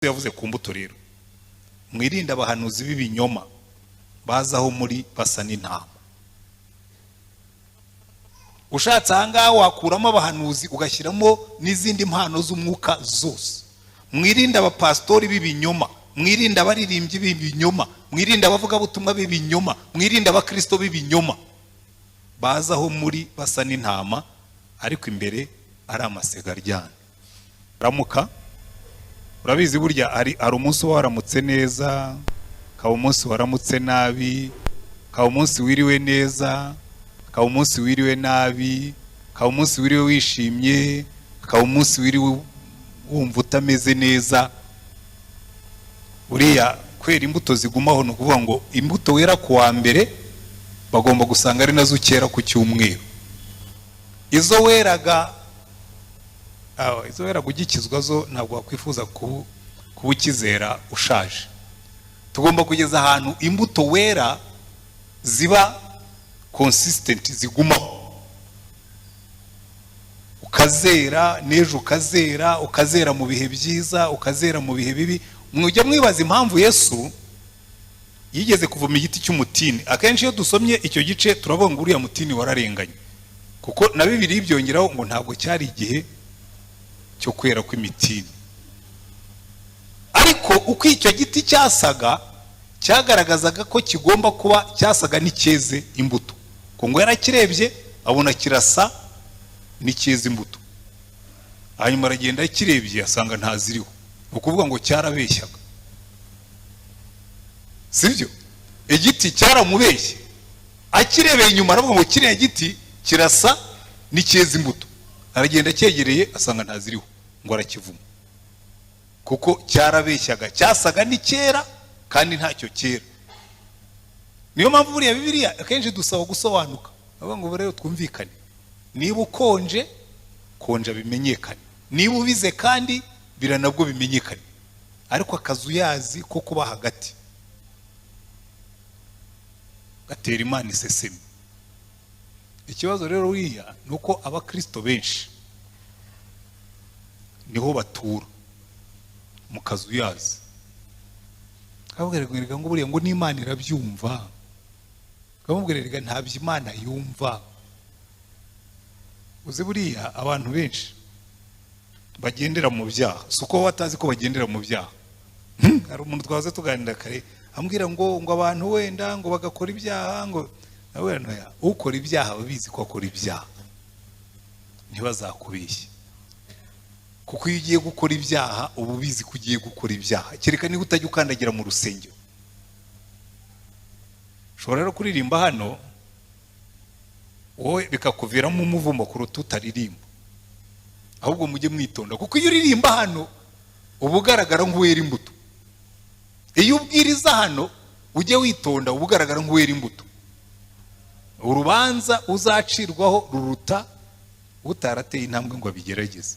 Yavuze ku mbuto rero: "Mwirinde abahanuzi b'ibinyoma baza aho muri basa n'intama." Ushatse ahangaha wakuramo abahanuzi, ugashyiramo n'izindi mpano z'umwuka zose. Mwirinde abapasitori b'ibinyoma, mwirinde abaririmbyi b'ibinyoma, mwirinde abavugabutumwa b'ibinyoma, mwirinde abakirisito b'ibinyoma baza aho muri basa n'intama, ariko imbere ari amasega aryana. Ramuka, urabizi, burya hari umunsi uba waramutse neza, ukaba umunsi waramutse nabi, ukaba umunsi wiriwe neza, ukaba umunsi wiriwe nabi, ukaba umunsi wiriwe wishimye, ukaba umunsi wiriwe wumva utameze neza. Buriya kwera imbuto zigumaho ni ukuvuga ngo imbuto wera ku wa mbere bagomba gusanga ari nazo ukera ku cyumweru. Izo weraga ugikizwa zo ntabwo wakwifuza kuba ukizera ushaje. Tugomba kugeza ahantu imbuto wera ziba consistent, zigumaho, ukazera n'ejo, ukazera, ukazera mu bihe byiza, ukazera mu bihe bibi. Mujya mwibaza impamvu Yesu yigeze kuvuma igiti cy'umutini? Akenshi iyo dusomye icyo gice turavuga ngo uriya mutini wararenganye, kuko na Bibiliya byongeraho ngo ntabwo cyari igihe cyo kwera kw'imitini. Ariko uko icyo giti cyasaga, cyagaragazaga ko kigomba kuba cyasaga n'icyeze imbuto, ngo yarakirebye abona kirasa n'icyeze imbuto. Hanyuma aragenda akirebye asanga ntaziriho. Ni ukuvuga ngo cyarabeshyaga, sibyo? Igiti cyaramubeshye. Akirebeye inyuma aravuga ngo kiriya giti kirasa n'icyeze imbuto. Aragenda acyegereye asanga ntaziriho, ngo arakivuma kuko cyarabeshyaga, cyasaga n'icyera kandi ntacyo cyera. Niyo mpamvu buriya Bibiliya akenshi dusaba gusobanuka. Bavuga ngo rero twumvikane: niba ukonje, konja bimenyekane; niba ubize kandi bira, nabwo bimenyekane. Ariko akazuyazi ko kuba hagati gatera Imana isesemi. Ikibazo rero uriya ni uko abakirisito benshi niho batura, mu kazuyazi. Kababwira ngo buriya ngo n'Imana irabyumva. Kamubwira rega ntabyo Imana yumva. Uzi buriya abantu benshi bagendera mu byaha si uko baba batazi ko bagendera mu byaha. Hari umuntu twahoze tuganira kare ambwira ngo abantu wenda ngo bagakora ibyaha, ngo nawe ntoya ukora ibyaha aba abizi ko akora ibyaha. Ntibazakubeshye, kuko iyo ugiye gukora ibyaha uba ubizi ko ugiye gukora ibyaha, kereka niba utajya ukandagira mu rusengero. Ushobora rero kuririmba hano wowe bikakuviramo umuvumo kuruta utaririmba. Ahubwo mujye mwitonda, kuko iyo uririmba hano uba ugaragara nk'uwera imbuto. Iyo ubwiriza hano, ujye witonda, uba ugaragara nk'uwera imbuto. Urubanza uzacirwaho ruruta utarateye intambwe ngo abigerageze.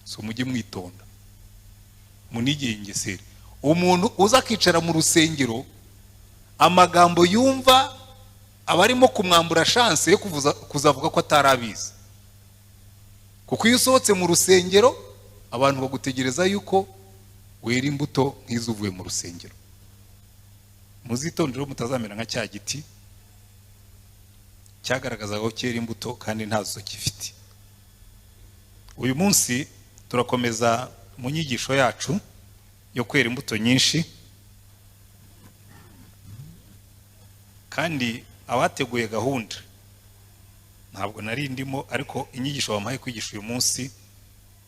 So mujye mwitonda, munigengesere. Umuntu uza akicara mu rusengero, amagambo yumva aba arimo kumwambura chance yo kuzavuga ko atari abizi, kuko iyo usohotse mu rusengero abantu bagutegereza yuko wera imbuto nk'izo uvuye mu rusengero. Muzitondere mutazamera nka cya giti cyagaragazaga ko cyera imbuto kandi ntazo gifite. Uyu munsi turakomeza mu nyigisho yacu yo kwera imbuto nyinshi. Kandi abateguye gahunda, ntabwo nari ndimo, ariko inyigisho bampaye kwigisha uyu munsi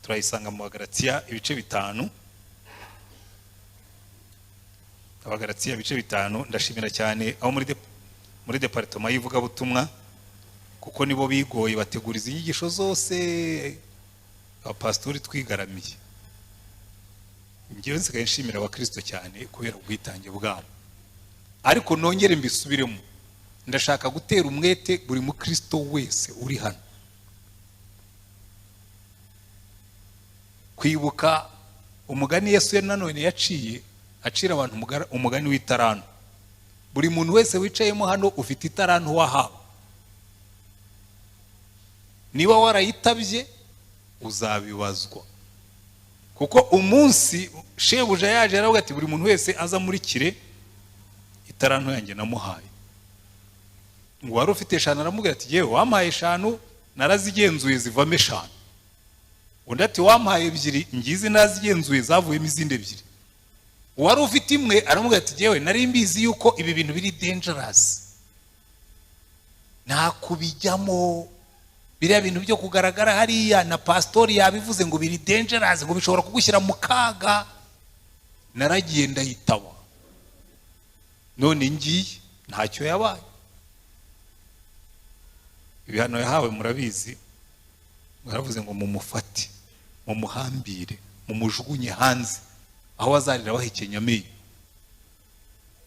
turayisanga mu Bagalatiya ibice 5. Abagalatiya ibice 5. Ndashimira cyane abo muri département y'ivugabutumwa, kuko nibo bigoye bategura izi nyigisho zose, abapasitori twigaramiye. Njyewe nsigaye nshimira abakirisito cyane kubera ubwitange bwabo. Ariko nongere mbisubiremo, ndashaka gutera umwete buri mukristo wese uri hano kwibuka umugani Yesu nanone yaciye, acira abantu umugani w'itaranto. Buri muntu wese wicayemo hano ufite itaranto wahawe. Niba warayitabye uzabibazwa. Kuko umunsi shebuja yaje, yaravuga ati: "Buri muntu wese aza amurikire itaranto yanjye namuhaye." Ngo wari ufite 5 aramubwira ati: "Yewe, wampaye 5, narazigenzuye zivamo 5." Undi ati: "Wampaye 2, ngizi narazigenzuye, zavuyemo izindi 2." Uwari ufite 1 aramubwira ati: "Yewe, nari mbizi yuko ibi bintu biri dangerous, nta kubijyamo. Biriya bintu byo kugaragara hariya, na pasitori yabivuze ngo biri dangerous, ngo bishobora kugushyira mu kaga. Naragiye ndayitaba, none ngiye ntacyo yabaye." Ibihano yahawe murabizi. Baravuze ngo: "Mumufate, mumuhambire, mumujugunye hanze aho bazarira bahekenya amenyo."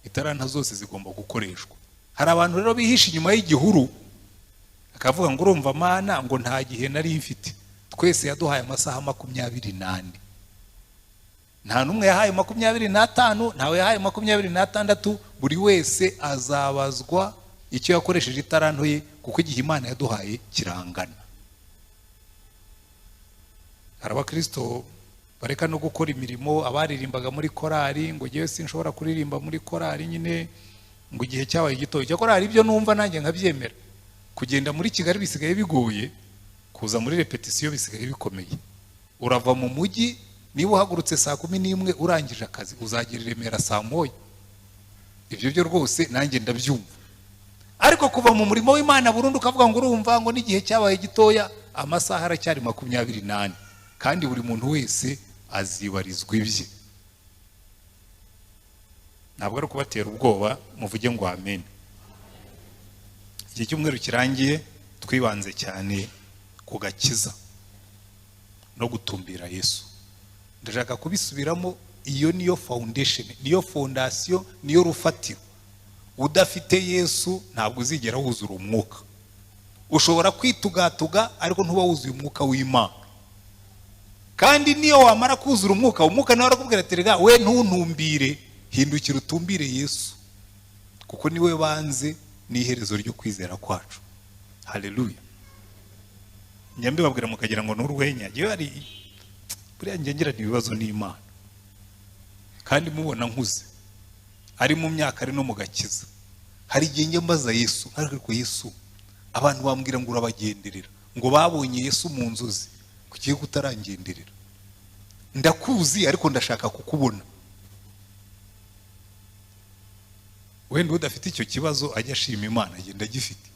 Itaranta zose zigomba gukoreshwa. Hari abantu rero bihisha inyuma y'igihuru, akavuga ngo: "Urumva Mana, ngo nta gihe nari mfite." Twese yaduhaye amasaha 24. Nta n'umwe yahaye 25, ntawe yahaye 26. Buri wese azabazwa icyo yakoresheje itaranto ye, kuko igihe Imana yaduhaye kirangana. Hari abakirisito bareka no gukora imirimo, abaririmbaga muri korari, ngo: "Ngewe sinshobora kuririmba muri korari nyine," ngo "igihe cyabaye gito." Icyakora hari ibyo numva nanjye nkabyemera. Kugenda muri Kigali bisigaye bigoye, kuza muri répétition bisigaye bikomeye. Urava mu mujyi, niba uhagurutse saa 11 urangije akazi, uzagera i Remera saa 1. Ibyo byo rwose nanjye ndabyumva. Ariko kuva mu murimo w'Imana burundu, ukavuga ngo: "Urumva," ngo "n'igihe cyabaye gitoya," amasaha aracyari 24, kandi buri muntu wese azibarizwa ibye. Ntabwo ari ukubatera ubwoba. Muvuge ngo amen. Iki cyumweru kirangiye twibanze cyane ku gakiza no gutumbira Yesu. Ndashaka kubisubiramo. Iyo niyo foundation, niyo fondation, niyo rufatiro. Udafite Yesu ntabwo uzigera wuzura umwuka. Ushobora kwitugatuga, ariko ntuba wuzuye umwuka w'Imana. Kandi niyo wamara kuzura umwuka, umwuka nawe arakubwira ati: "Rega we, ntuntumbire, hindukira utumbire Yesu," kuko niwe banze n'iherezo ryo kwizera kwacu. Haleluya! Njya mbibabwira mukagira ngo ni urwenya. Njyewe hari buriya njya ngirana ibibazo n'Imana, kandi mubona nkuze, ari mu myaka, ari no mu gakiza. Hari igihe njya mbaza Yesu: "Ariko Yesu, abantu bambwira ngo urabagenderera, ngo babonye Yesu mu nzozi, kuki utarangenderera? Ndakuzi, ariko ndashaka kukubona." Wenda udafite icyo kibazo ajya ashima Imana, agenda agifite.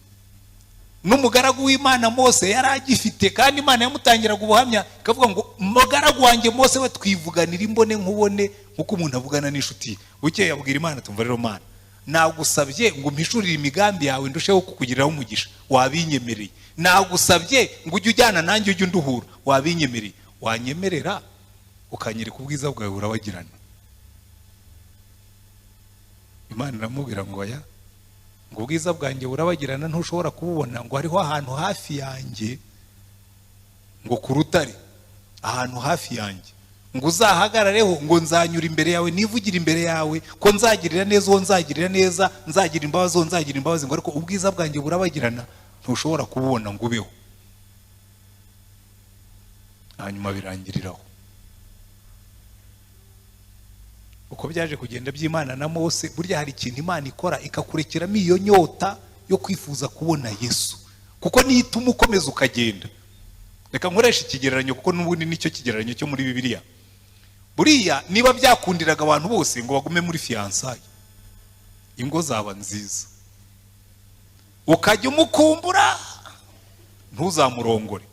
N'umugaragu w'Imana Mose yari agifite, kandi Imana yamutangiraga ubuhamya ikavuga ngo: "Umugaragu wanjye Mose we twivuganira imbone nkubone nk'uko umuntu avugana n'inshuti ye." Bukeye yabwira Imana: "Tumva rero Mana, nagusabye ngo umpishurire imigambi yawe, ndusheho kukugiriraho umugisha, wabinyemereye. Nagusabye ngo ujye ujyana nanjye, ujye unduhura, wabinyemereye. Wanyemerera ukanyereka ubwiza bwawe burabagirana?" Imana iramubwira ngo: "Oya," ngo "ubwiza bwanjye burabagirana, ntushobora kububona," ngo "hariho ahantu hafi yanjye," ngo "ku rutare, ahantu hafi yanjye, ngo uzahagarareho, ngo nzanyura imbere yawe, nivugire imbere yawe ko nzagirira neza uwo nzagirira neza, nzagira imbabazi uwo nzagira imbabazi," ngo "ariko ubwiza bwanjye burabagirana, ntushobora kububona ngo ubeho." Hanyuma birangiriraho. Uko byaje kugenda by'Imana na Mose, burya hari ikintu Imana ikora ikakurekeramo iyo nyota yo kwifuza kubona Yesu, kuko niyo ituma ukomeza ukagenda. Reka nkoreshe ikigereranyo, kuko n'ubundi nicyo kigereranyo cyo muri Bibiliya. Buriya niba byakundiraga abantu bose ngo bagume muri fiançailles, ingo zaba nziza. Ukajya umukumbura, ntuzamurongore,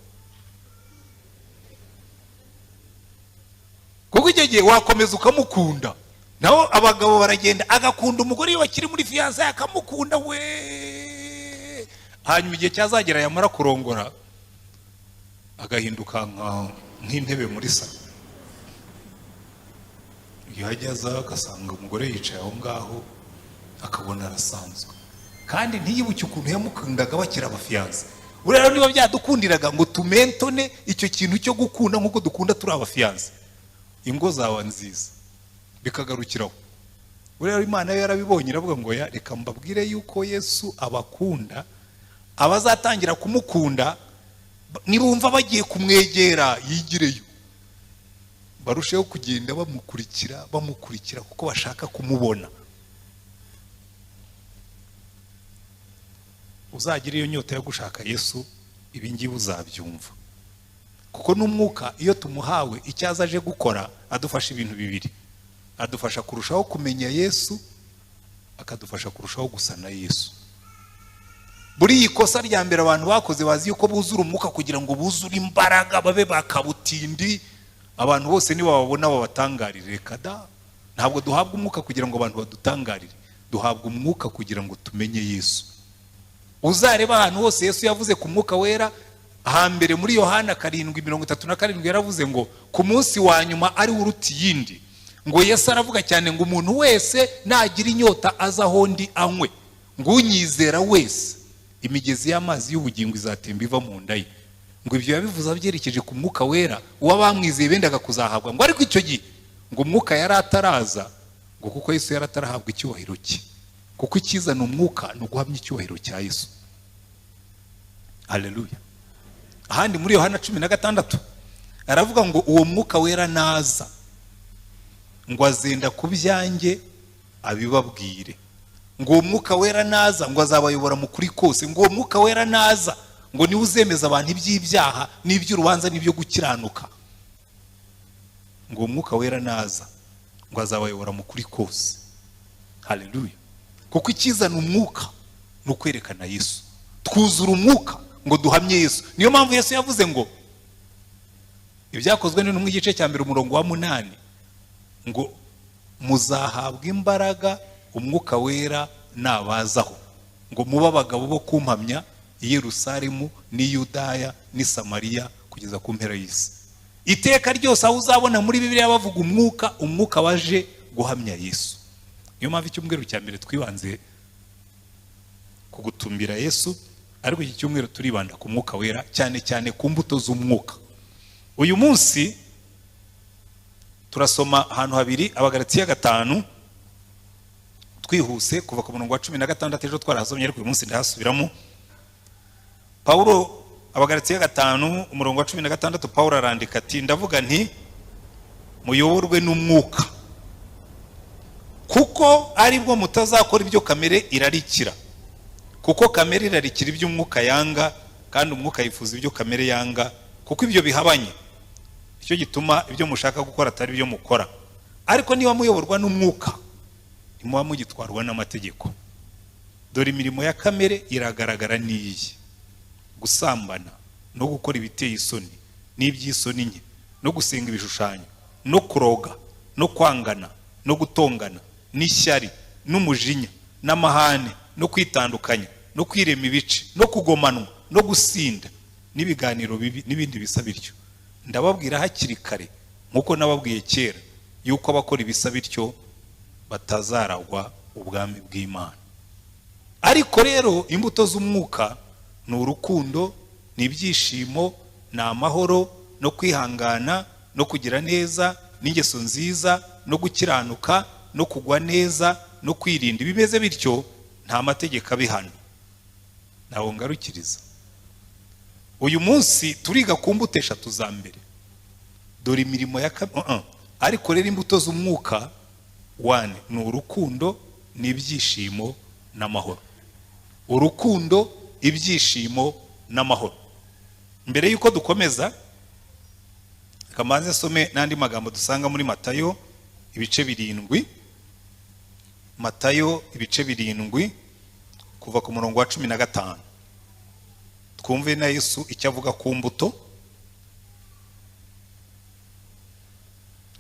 kuko icyo gihe wakomeza ukamukunda. Naho abagabo baragenda, agakunda umugore iyo bakiri muri fiançailles, akamukunda we, hanyuma igihe cyazagera yamara kurongora agahinduka nk'intebe muri salo. Iyo aza agasanga umugore yicaye aho ngaho, akabona arasanzwe, kandi ntiyibuke ukuntu yamukundaga bakiri abafiancé. Buriya rero niba byadukundiraga ngo tumentone icyo kintu cyo gukunda nk'uko dukunda turi abafiancé, ingo zaba nziza, bikagarukiraho. Buriya Imana yo yarabibonye, iravuga ngo: "Ya, reka mbabwire yuko Yesu abakunda. Abazatangira kumukunda nibumva bagiye kumwegera, yigireyo." Barusheho kugenda bamukurikira, bamukurikira kuko bashaka kumubona. Uzagira iyo nyota yo gushaka Yesu, ibi ngibi uzabyumva. Kuko n'umwuka iyo tumuhawe, icyo aza aje gukora, adufasha ibintu bibiri: adufasha kurushaho kumenya Yesu, akadufasha kurushaho gusa na Yesu. Buri iyi kosa rya mbere abantu bakoze, bazi yuko buzura umwuka kugira ngo buzure imbaraga, babe bakabutindi, abantu bose nibababona babatangarire. Reka da, ntabwo duhabwa umwuka kugira ngo abantu badutangarire, duhabwa umwuka kugira ngo tumenye Yesu. Uzareba ahantu hose Yesu yavuze ku mwuka wera. Hambere muri Yohana 7:37 yaravuze ngo ku munsi wa nyuma ari uruta iyindi. Ngo Yesu aravuga cyane ngo umuntu wese nagira inyota aza aho ndi anywe, ngo unyizera wese imigezi y'amazi y'ubugingo izatemba iva mu nda ye. Ngo ibyo yabivuze abyerekeje ku mwuka wera uw'abamwizeye bendaga kuzahabwa. Ngo ariko icyo gihe ngo umwuka yari ataraza, ngo kuko Yesu yari atarahabwa icyubahiro cye. Kuko ikizana umwuka ni uguhamya icyubahiro cya Yesu. Haleluya. Ahandi muri Yohana 16 aravuga ngo uwo mwuka wera naza, ngo azenda ku byanjye abibabwire. Ngo uwo mwuka wera naza, ngo azabayobora mu kuri kose. Ngo uwo mwuka wera naza, ngo niwe uzemeza abantu iby'ibyaha n'iby'urubanza n'ibyo gukiranuka. Ngo uwo mwuka wera naza, ngo azabayobora mu kuri kose. Haleluya. Kuko ikizana umwuka ni ukwerekana Yesu. Twuzura umwuka ngo duhamye Yesu. Niyo mpamvu Yesu yavuze ngo ibyakozwe n'intumwa igice cya 1 umurongo wa 8, ngo muzahabwa imbaraga umwuka wera nabazaho, ngo mube abagabo bo kumpamya i Yerusalemu n'i Yudaya n'i Samariya kugeza ku mpera y'isi. Iteka ryose aho uzabona muri Bibiliya bavuga umwuka, umwuka waje guhamya Yesu. Niyo mpamvu icyumweru cya mbere twibanze ku gutumbira Yesu, ariko iki cyumweru turibanda ku mwuka wera, cyane cyane ku mbuto z'umwuka. Uyu munsi turasoma ahantu habiri, Abagalatiya 5, twihuse kuva ku murongo wa 16. Ejo twarahasomye ariko uyu munsi ndahasubiramo. Paulo, Abagalatiya 5 umurongo wa 16, Paulo arandika ati ndavuga nti muyoborwe n'umwuka, kuko aribwo mutazakora ibyo kamere irarikira. Kuko kamere irarikira ibyo umwuka yanga, kandi umwuka yifuza ibyo kamere yanga, kuko ibyo bihabanye. Icyo gituma ibyo mushaka gukora atari ibyo mukora. Ariko niba muyoborwa n'umwuka, ntimuba mugitwarwa n'amategeko. Dore imirimo ya kamere iragaragara n'iyi: gusambana no gukora ibiteye isoni n'iby'isoni nke, no gusenga ibishushanyo, no kuroga, no kwangana, no gutongana, n'ishyari, n'umujinya, n'amahane, no kwitandukanya, no kwirema ibice, no kugomanwa, no gusinda, n'ibiganiro bibi, n'ibindi bisa bityo. Ndababwira hakiri kare nk'uko nababwiye kera, yuko abakora ibisa bityo batazaragwa ubwami bw'Imana. Ariko rero imbuto z'umwuka ni urukundo, ni ibyishimo, ni amahoro, no kwihangana, no kugira neza, n'ingeso nziza, no gukiranuka, no kugwa neza, no kwirinda. Ibimeze bityo nta mategeko abihana. Ntawo ngarukiriza. Uyu munsi turiga ku mbuto 3 za mbere. Dore imirimo ya ariko rero imbuto z'umwuka 1 ni urukundo, ni ibyishimo n'amahoro. Urukundo, ibyishimo n'amahoro. Mbere yuko dukomeza, kamanze nsome n'andi magambo dusanga muri Matayo ibice 7. Matayo ibice 7 kuva ku murongo wa 15. Twumve na Yesu icyo avuga ku mbuto.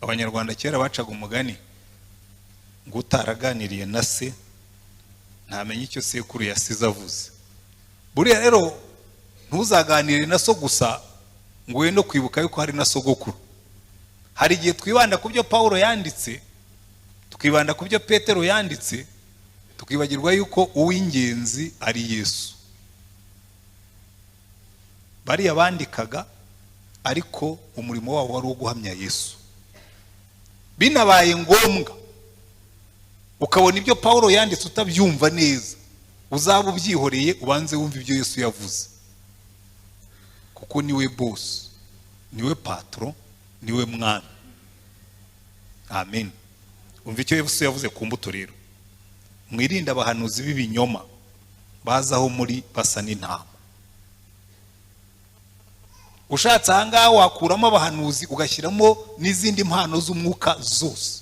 Abanyarwanda kera bacaga umugani ngo utaraganiriye na se ntamenye icyo sekuru yasize avuze. Buriya rero ntuzaganire na so gusa ngo we no kwibuka yuko hari na sogokuru. Hari igihe twibanda ku byo Paulo yanditse, tukibanda ku byo Petero yanditse, tukibagirwa yuko uw'ingenzi ari Yesu. Bariya bandikaga ariko umurimo wabo wari uwo guhamya Yesu. Binabaye ngombwa ukabona ibyo Paulo yanditse utabyumva neza, uzaba ubyihoreye ubanze wumva ibyo Yesu yavuze, kuko niwe boss, niwe patron, niwe mwami. Amen. Umva icyo Yesu yavuze ku mbuto rero: "Mwirinde abahanuzi b'ibinyoma baza aho muri basa n'intama." Ushatse ahangaha wakuramo abahanuzi, ugashyiramo n'izindi mpano z'umwuka zose.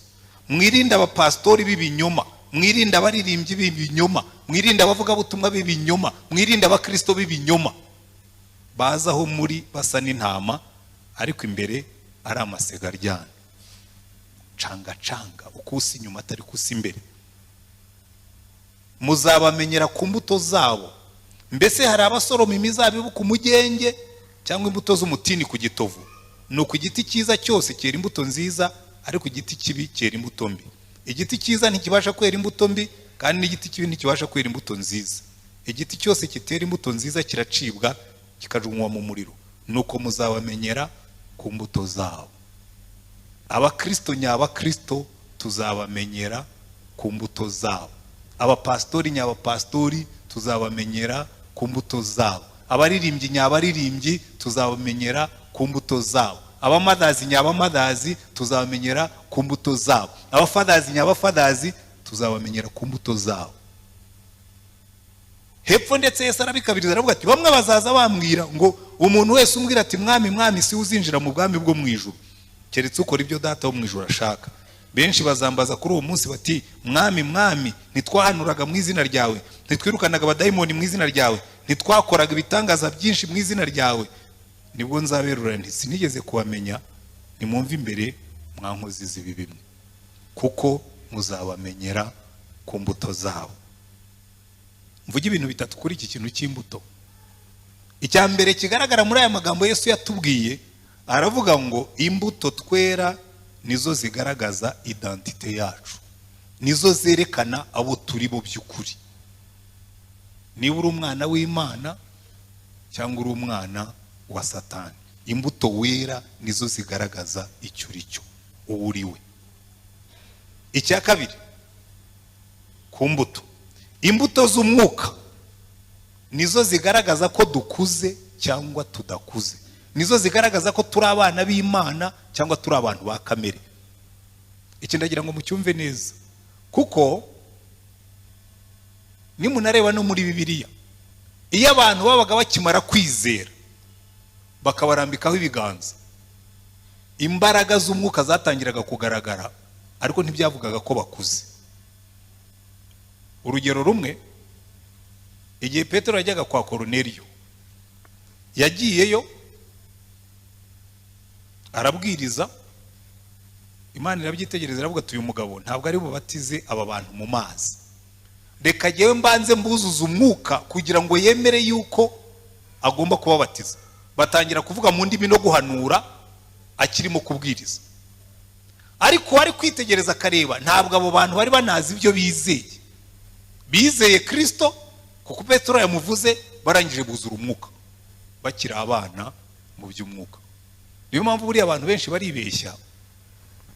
Mwirinde abapasitori b'ibinyoma, mwirinde abaririmbyi b'ibinyoma, mwirinde abavugabutumwa b'ibinyoma, mwirinde abakirisito b'ibinyoma baza aho muri basa n'intama, ariko imbere ari amasega aryana canga canga, uko usa inyuma atari ko usa imbere. Muzabamenyera ku mbuto zabo. Mbese hari abasoroma imizabibu ku mugenge cyangwa imbuto z'umutini ku gitovu? Ni uko igiti cyiza cyose cyera imbuto nziza, ariko igiti kibi cyera imbuto mbi. Igiti cyiza ntikibasha kwera imbuto mbi, kandi n'igiti kibi ntikibasha kwera imbuto nziza. Igiti cyose kitera imbuto nziza kiracibwa, kikajugunywa mu muriro. Nuko muzabamenyera ku mbuto zabo. Abakristo nyabakristo tuzabamenyera ku mbuto zabo. Abapasitori nyabapasitori tuzabamenyera ku mbuto zabo. Abaririmbyi nyabaririmbyi tuzabamenyera ku mbuto zabo. Abamothers nyabamothers tuzabamenyera ku mbuto zabo. Abafathers nyabafathers tuzabamenyera ku mbuto zabo. Hepfo ndetse Yesu arabikabiriza, aravuga ati: "Bamwe bazaza bambwira ngo umuntu wese umbwira ati: 'Mwami, Mwami,' si uzinjira mu bwami bwo mu ijuru, keretse ukora ibyo Data wo mu ijuru ashaka. Benshi bazambaza kuri uwo munsi bati: 'Mwami, Mwami, ntitwahanuraga mu izina ryawe? Ntitwirukanaga abadayimoni mu izina ryawe? Ntitwakoraga ibitangaza byinshi mu izina ryawe?' Nibwo nzaberura nti: 'Sinigeze kubamenya, nimumve imbere, mwa nkozi z'ibibi mwe.' Kuko muzabamenyera ku mbuto zabo." Mvuge ibintu bitatu kuri iki kintu cy'imbuto. Icya mbere kigaragara muri aya magambo Yesu yatubwiye, aravuga ngo imbuto twera nizo zigaragaza identité yacu, nizo zerekana abo turi bo by'ukuri, niba uri umwana w'Imana cyangwa uri umwana wa Satani. Imbuto wera nizo zigaragaza icyo uri cyo, uwo uri we. Icya kabiri ku mbuto: imbuto z'umwuka nizo zigaragaza ko dukuze cyangwa tudakuze, nizo zigaragaza ko turi abana b'Imana cyangwa turi abantu ba kamere. Iki ndagira ngo mucyumve neza, kuko nimunareba no muri Bibiliya, iyo abantu babaga bakimara kwizera bakabarambikaho ibiganza, imbaraga z'umwuka zatangiraga kugaragara, ariko ntibyavugaga ko bakuze. Urugero rumwe, igihe Petero yajyaga kwa Koroneriyo, yagiyeyo arabwiriza, Imana irabyitegereza, iravuga ati: "Uyu mugabo ntabwo ari bubatize aba bantu mu mazi. Reka jyewe mbanze mbuzuze umwuka kugira ngo yemere yuko agomba kubabatiza." Batangira kuvuga mu ndimi no guhanura akirimo kubwiriza. Ariko wari kwitegereza akareba, ntabwo abo bantu bari banazi ibyo bizeye. Bizeye Kirisito kuko Petero yamuvuze, barangije buzura umwuka, bakiri abana mu by'umwuka. Niyo mpamvu buriya abantu benshi baribeshya.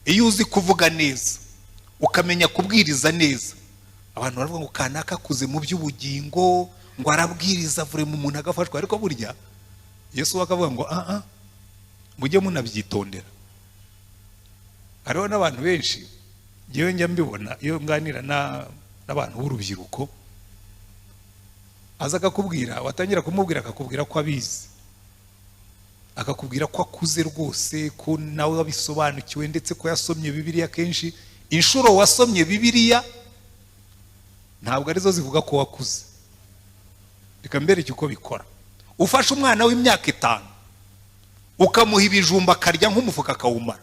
Iyo uzi kuvuga neza, ukamenya kubwiriza neza, abantu baravuga ngo kanaka akuze mu by'ubugingo, ngo arabwiriza vure mu muntu agafashwa. Ariko burya Yesu we akavuga ngo: "Aha mujye munabyitondera." Hariho n'abantu benshi, ngewe njya mbibona iyo nganira n'abantu b'urubyiruko, aza akakubwira, watangira kumubwira akakubwira ko abizi, akakubwira ko akuze rwose, ko nawe wabisobanukiwe, ndetse ko yasomye Bibiliya kenshi. Inshuro wasomye Bibiliya ntabwo arizo zivuga ko wakuze. Reka mbereke uko bikora. Ufashe umwana w'imyaka 5, ukamuha ibijumba akarya nk'umufuka akawumara,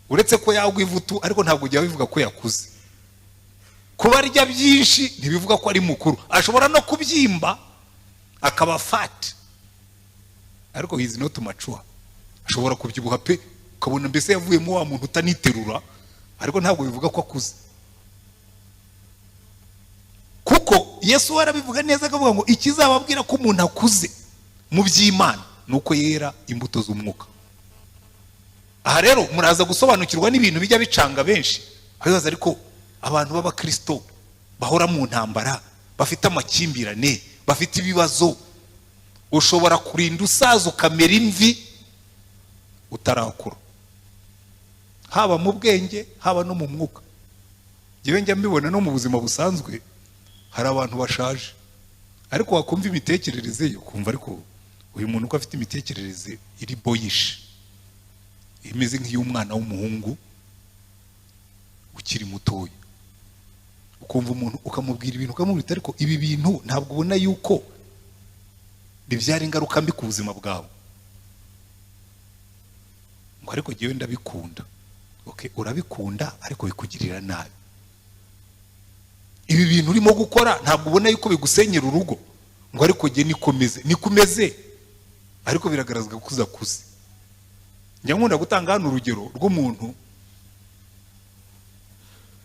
uretse ko yagwa ivutu, ariko ntabwo ujya bivuga ko yakuze. Kuba arya byinshi ntibivuga ko ari mukuru. Ashobora no kubyimba akaba fat, ariko he's not mature. Ashobora kubyibuha pe, ukabona mbese yavuyemo wa muntu utaniterura, ariko ntabwo bivuga ko akuze. Kuko Yesu we arabivuga neza, akavuga ngo ikizababwira ko umuntu akuze mu by'Imana ni uko yera imbuto z'umwuka. Aha rero muraza gusobanukirwa n'ibintu bijya bicanga benshi. Abibaza: ariko abantu b'abakristo bahora mu ntambara, bafite amakimbirane, bafite ibibazo? Ushobora kurinda usaza, ukamera imvi utarakura. Haba mu bwenge, haba no mu mwuka. Njyewe njya mbibona no mu buzima busanzwe, hari abantu bashaje ariko wakumva imitekerereze ye ukumva ariko uyu muntu uko afite imitekerereze iri boyish, imeze nk'iy'umwana w'umuhungu ukiri mutoya. Ukumva umuntu ukamubwira ibintu, ukamubwira, ariko ibi bintu ntabwo ubona yuko bibyara ingaruka mbi ku buzima bwawe? Ngo ariko jyewe ndabikunda. Okay, urabikunda ariko bikugirira nabi. Ibi bintu urimo gukora ntabwo ubona yuko bigusenyera urugo? Ngo ariko jye nikomeze. Nikomeze, ariko biragaragaza ko uzakuze. Njya nkunda gutanga hano urugero rw'umuntu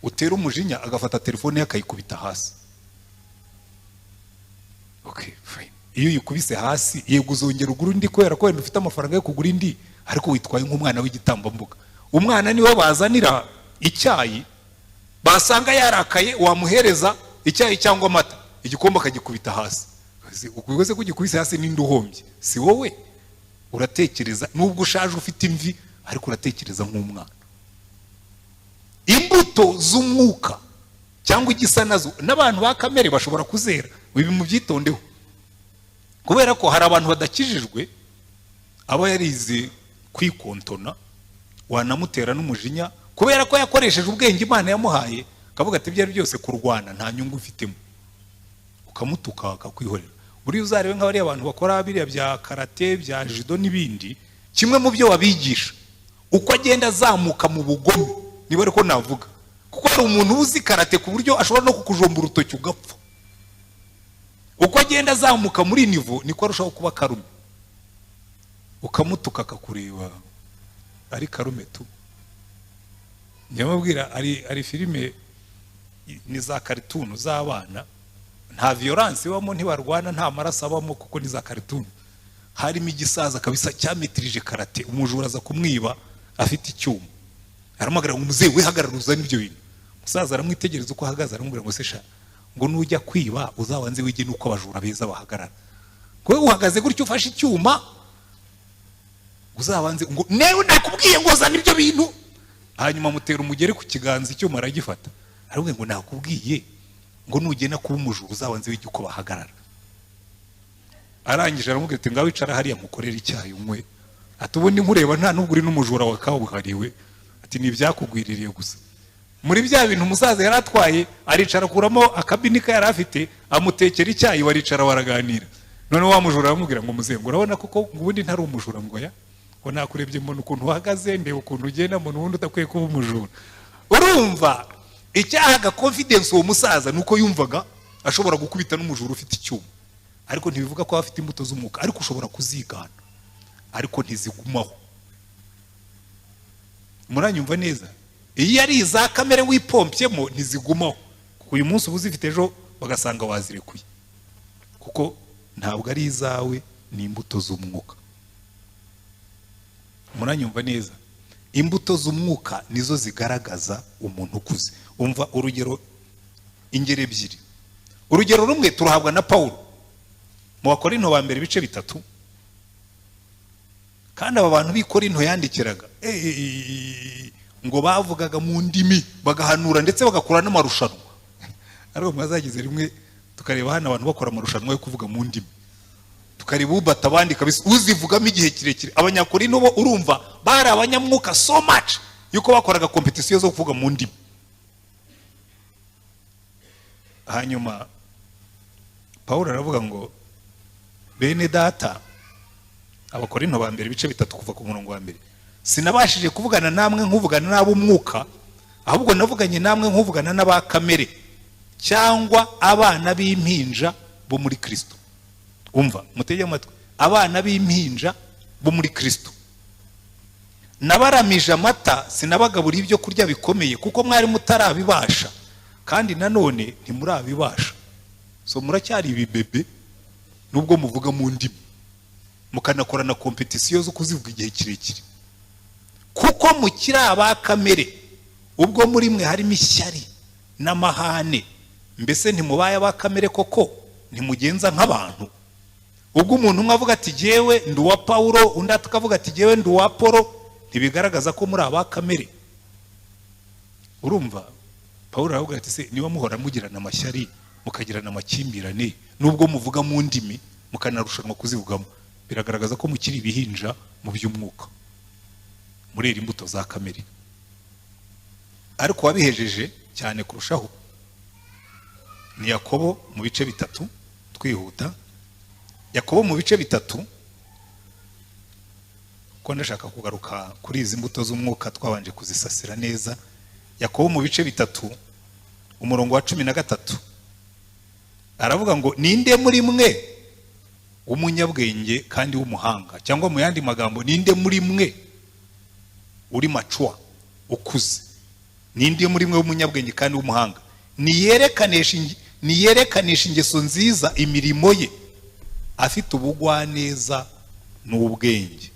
utera umujinya agafata telefone ye akayikubita hasi. Okay, fine. Iyo uyikubise hasi, yego uzongera ugura indi kubera ko wenda ufite amafaranga yo kugura indi, ariko witwaye nk'umwana w'igitambambuga. Umwana niwe bazanira icyayi, basanga yarakaye, wamuhereza icyayi cyangwa amata, igikombe akagikubita hasi. Ubwo se ko ugikubise hasi, ninde uhombye? Si wowe? Uratekereza nubwo ushaje ufite imvi, ariko uratekereza nk'umwana. Imbuto z'umwuka cyangwa igisa nazo n'abantu ba kamere bashobora kuzera. Ibi mubyitondeho, kubera ko hari abantu badakijijwe aba yarize kwikontona, wanamutera n'umujinya, kubera ko yakoresheje ubwenge Imana yamuhaye, akavuga ati ibyo ari byose kurwana nta nyungu mfitemo, ukamutuka akakwihorera. Buriya uzarebe nk'abariya abantu bakora biriya bya karate, bya judo n'ibindi, kimwe mu byo babigisha, uko agenda azamuka mu bugome, niba ariko navuga, kuko hari umuntu uzi karate ku buryo ashobora no kukujomba urutoki ugapfa, uko agenda azamuka muri niveau niko arushaho kuba calme. Ukamutuka akakureba ari calme tu. Nyamubwira ari filime, ni za cartoon z'abana, nta violence ibamo, ntibarwana, nta maraso abamo kuko ni za cartoon. Harimo igisaza kabisa cyamitirije karate. Umujura aza kumwiba afite icyuma, aramuhagarara ngo muzehe we, hagarara uzane ibyo bintu. Umusaza aramwitegereza uko ahagaze, aramubwira ngo se sha, ngo nujya kwiba uzabanze wige n'uko abajura beza bahagarara, ngo wowe uhagaze gutyo ufashe icyuma, uzabanze ngo newe nakubwiye ngo zana ibyo bintu. Hanyuma amutera umugeri ku kiganza, icyuma aragifata, aramubwira ngo nakubwiye ngo nugenda kuba umujura uzabanze wige uko bahagarara. Arangije aramubwira ati ngaho icara hariya mukorere icyayi unywe. Ati ubundi nkureba nta nubwo uri n'umujura wa kabuhariwe. Ati ni ibyakugwiririye gusa. Muri bya bintu umusaza yari atwaye, aricara akuramo akabinika yari afite, amutekera icyayi, baricara baraganira. Noneho wa mujura aramubwira ngo muzengo, urabona koko ngo ubundi ntari umujura? Ngo ya, ngo nakurebye mbona ukuntu uhagaze, ndeba ukuntu ugenda, mbona ubundi udakwiye kuba umujura. Urumva icyahaga confidence uwo musaza ni uko yumvaga ashobora gukubita n'umujura ufite icyuma. Ariko ntibivuga ko aba afite imbuto z'umwuka. Ariko ushobora kuzigana, ariko ntizigumaho. Muranyumva neza? Iyo ari iza kamere wipompyemo ntizigumaho, kuko uyu munsi uba uzifite, ejo bagasanga wazirekuye, kuko ntabwo ari izawe, ni imbuto z'umwuka. Muranyumva neza? Imbuto z'umwuka nizo zigaragaza umuntu ukuze. Umva urugero, ingero ebyiri. Urugero rumwe turuhabwa na Pawulo mu Bakorinto ba mbere ibice 3. Kandi aba bantu b'i Korinto yandikiraga, ngo bavugaga mu ndimi, bagahanura, ndetse bagakora n'amarushanwa. Ariko mwazagize rimwe tukareba hano abantu bakora amarushanwa yo kuvuga mu ndimi, tukareba ubata abandi kabisa, uzivugamo igihe kirekire. Abanyakorinto bo urumva bari abanyamwuka so much yuko bakoraga compétition zo kuvuga mu ndimi. Hanyuma Pawulo aravuga ngo bene data, Abakorinto ba mbere ibice 3 kuva ku murongo wa mbere, sinabashije kuvugana namwe nk'uvugana n'ab'umwuka, ahubwo navuganye namwe nk'uvugana n'aba kamere cyangwa abana b'impinja bo muri Kristo. Umva, mutege amatwi, abana b'impinja bo muri Kristo. Nabaramije amata, sinabagaburiye ibyo kurya bikomeye, kuko mwari mutarabibasha, kandi nanone ntimurabibasha. So muracyari ibibebe nubwo muvuga mu ndimi, mukanakora na compétition zo kuzivuga igihe kirekire, kuko mukiri aba kamere. Ubwo muri mwe harimo ishyari n'amahane, mbese ntimubaye aba kamere koko? Ntimugenza nk'abantu? Ubwo umuntu umwe avuga ati jyewe ndi uwa Pawulo, undi akavuga ati jyewe ndi uwa Polo, ntibigaragaza ko muri aba kamere? Urumva Pawulo aravuga ati: "Se niba muhora mugirana amashyari, mukagirana amakimbirane, nubwo muvuga mu ndimi mukanarushanwa kuzivugamo, biragaragaza ko mukiri ibihinja mu by'umwuka, murera imbuto za kamere." Ariko wabihejeje cyane kurushaho ni Yakobo mu bice 3. Twihuta, Yakobo mu bice 3, ko ndashaka kugaruka kuri izi mbuto z'umwuka twabanje kuzisasira neza. Yakobo mu bice 3, umurongo wa 13, aravuga ngo: "Ninde muri mwe w'umunyabwenge kandi w'umuhanga?" Cyangwa mu yandi magambo, ninde muri mwe uri mature, ukuze? Ninde muri mwe w'umunyabwenge kandi w'umuhanga? Niyerekanisha ingeso nziza imirimo ye, afite ubugwaneza n'ubwenge.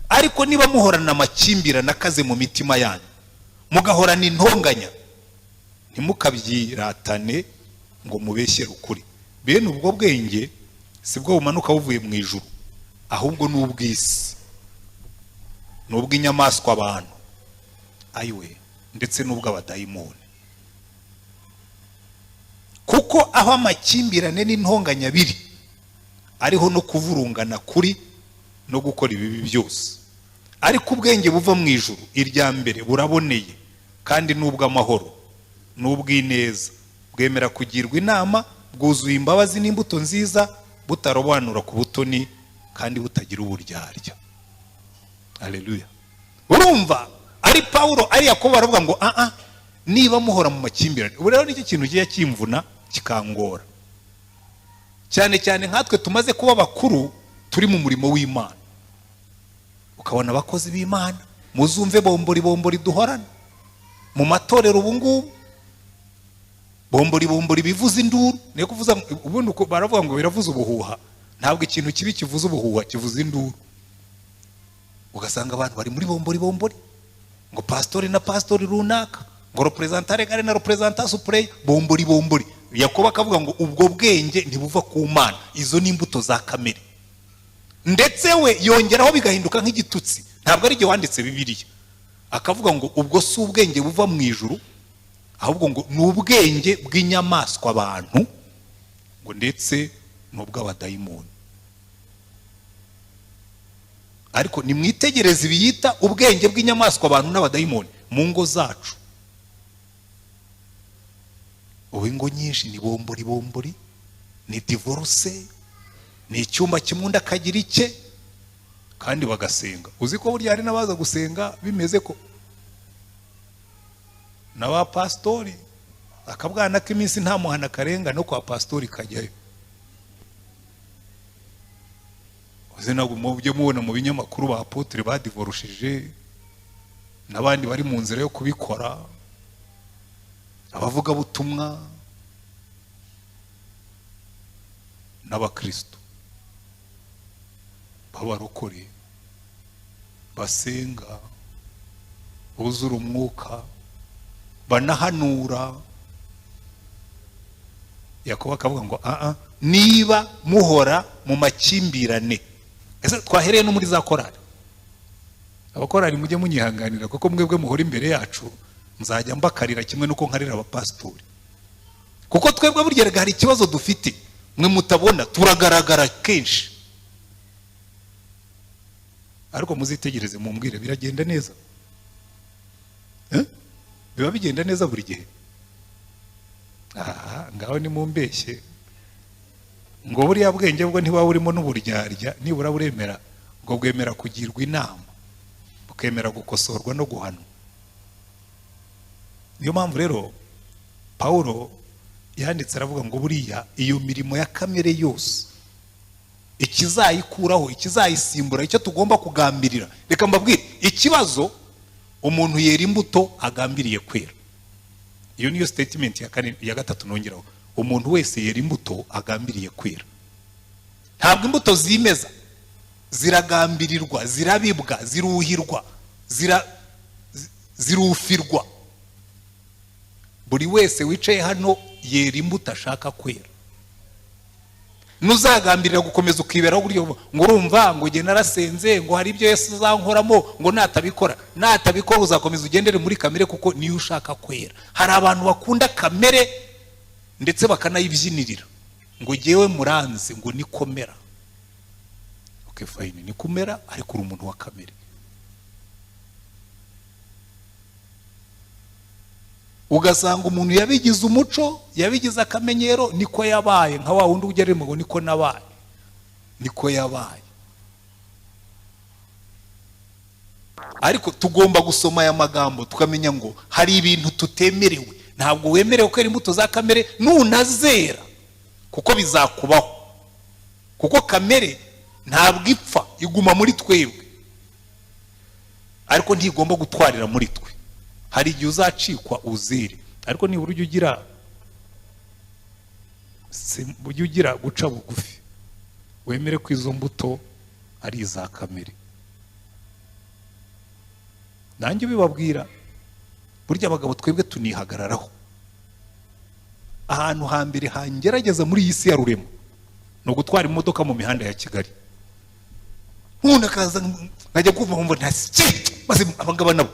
Ariko niba muhorana amakimbirane akaze mu mitima yanyu, mugahorana intonganya, ntimukabyiratane ngo mubeshyere ukuri. Bene ubwo bwenge si bwo bumanuka buvuye mu ijuru, ahubwo ni ubw'isi, ni ubw'inyamaswa abantu, ayiwe, ndetse n'ubw'abadayimoni. Kuko aho amakimbirane n'intonganya biri, ariho no kuvurungana kuri no gukora ibibi byose. Ariko ubwenge buva mu ijuru, irya mbere buraboneye, kandi n'ubw'amahoro n'ubw'ineza, bwemera kugirwa inama, bwuzuye imbabazi n'imbuto nziza, butarobanura ku butoni kandi butagira uburyarya." Aleluya! Urumva ari Pawulo, ari Yakobo, baravuga ngo: "Aa, niba muhora mu makimbirane." Ubu rero nicyo kintu kijya kimvuna, kikangora cyane cyane nkatwe tumaze kuba bakuru, turi mu murimo w'Imana, ukabona abakozi b'Imana, muzumve bombori bombori duhorana mu matorero ubu ngubu, bombori bombori bivuza induru. Niyo kuvuza ubundi uko baravuga ngo biravuza ubuhuha. Ntabwo ikintu kibi kivuza ubuhuha, kivuza induru. Ugasanga abantu bari muri bombori bombori, ngo pasitori na pasitori runaka, ngo représentant légal na représentant suppléant, bombori bombori. Yakobo akavuga ngo ubwo bwenge ntibuva ku Mana, izo ni imbuto za kamere. Ndetse we yongeraho bigahinduka nk'igitutsi, ntabwo ari igihe wanditse Bibiliya, akavuga ngo ubwo si ubwenge buva mu ijuru, ahubwo ngo ni ubwenge bw'inyamaswa abantu, ngo ndetse n'ubw'abadayimoni. Ariko nimwitegereze ibiyita ubwenge bw'inyamaswa abantu n'abadayimoni mu ngo zacu. Ubu ingo nyinshi ni bombori bombori, ni divorce, ni icyumba kimwe, undi akagira icye, kandi bagasenga. Uzi ko burya hari n'abaza gusenga bimeze ko na ba pasitori, akabwana k'iminsi nta muhana karenga no kwa pasitori kajyayo. Uzi ntabwo mujye mubona mu binyamakuru ba apôtre badivorushije n'abandi bari mu nzira yo kubikora, abavugabutumwa n'abakristo b'abarokore basenga, buzura umwuka, banahanura. Yakobo akavuga ngo: "Aa, niba muhora mu makimbirane." Ese twahereye no muri za korali? Abakorali mujye munyihanganira, kuko mwebwe muhora imbere yacu, nzajya mbakarira kimwe n'uko nkarira abapasitori, kuko twebwe burya rega hari ikibazo dufite mwe mutabona, turagaragara kenshi. Ariko muzitegereze mumbwire, biragenda neza? Eh? Biba bigenda neza buri gihe? Aha ngaho nimumbeshye ngo buriya bwenge bwo ntiwaba burimo n'uburyarya, nibura buremera, ngo bwemera kugirwa inama, bukemera gukosorwa no guhanwa. Niyo mpamvu rero Pawulo yanditse aravuga ngo buriya iyo mirimo ya kamere yose, ikizayikuraho, ikizayisimbura, icyo tugomba kugambirira. Reka mbabwire ikibazo: umuntu yera imbuto agambiriye kwera. Iyo niyo statement ya kane, ya gatatu nongeraho. Umuntu wese yera imbuto agambiriye kwera. Ntabwo imbuto zimeza, ziragambirirwa, zirabibwa, ziruhirwa, zirufirwa. Buri wese wicaye hano yera imbuto ashaka kwera. Nuzagambirira gukomeza ukiberaho gutyo ngo urumva ngo njye narasenze, ngo hari ibyo Yesu azankoramo, ngo natabikora uzakomeza ugendere muri kamere, kuko niyo ushaka kwera. Hari abantu bakunda kamere ndetse bakanayibyinirira, ngo jyewe muranze ngo nikomera. Okay, fine, nikomera, ariko uri umuntu wa kamere. Ugasanga umuntu yabigize umuco, yabigize akamenyero, niko yabaye, nka wa wundi ujya arimo ngo niko nabaye, niko yabaye. Ariko tugomba gusoma aya magambo tukamenya ngo hari ibintu tutemerewe. Ntabwo wemerewe kwera imbuto za kamere nunazera, kuko bizakubaho, kuko kamere ntabwo ipfa, iguma muri twebwe, ariko ntigomba gutwarira muri twe. Hari igihe uzacikwa uzire, ariko nibura ujye ugira guca bugufi, wemere ko izo mbuto ari iza kamere. Nanjye ubibabwira, burya abagabo twebwe tunihagararaho. Ahantu hambere hangerageza muri iyi si ya rurema ni ugutwara imodoka mu mihanda ya Kigali. Umuntu akaza nkajya kumva nkumva ntasike, maze abangaba nabo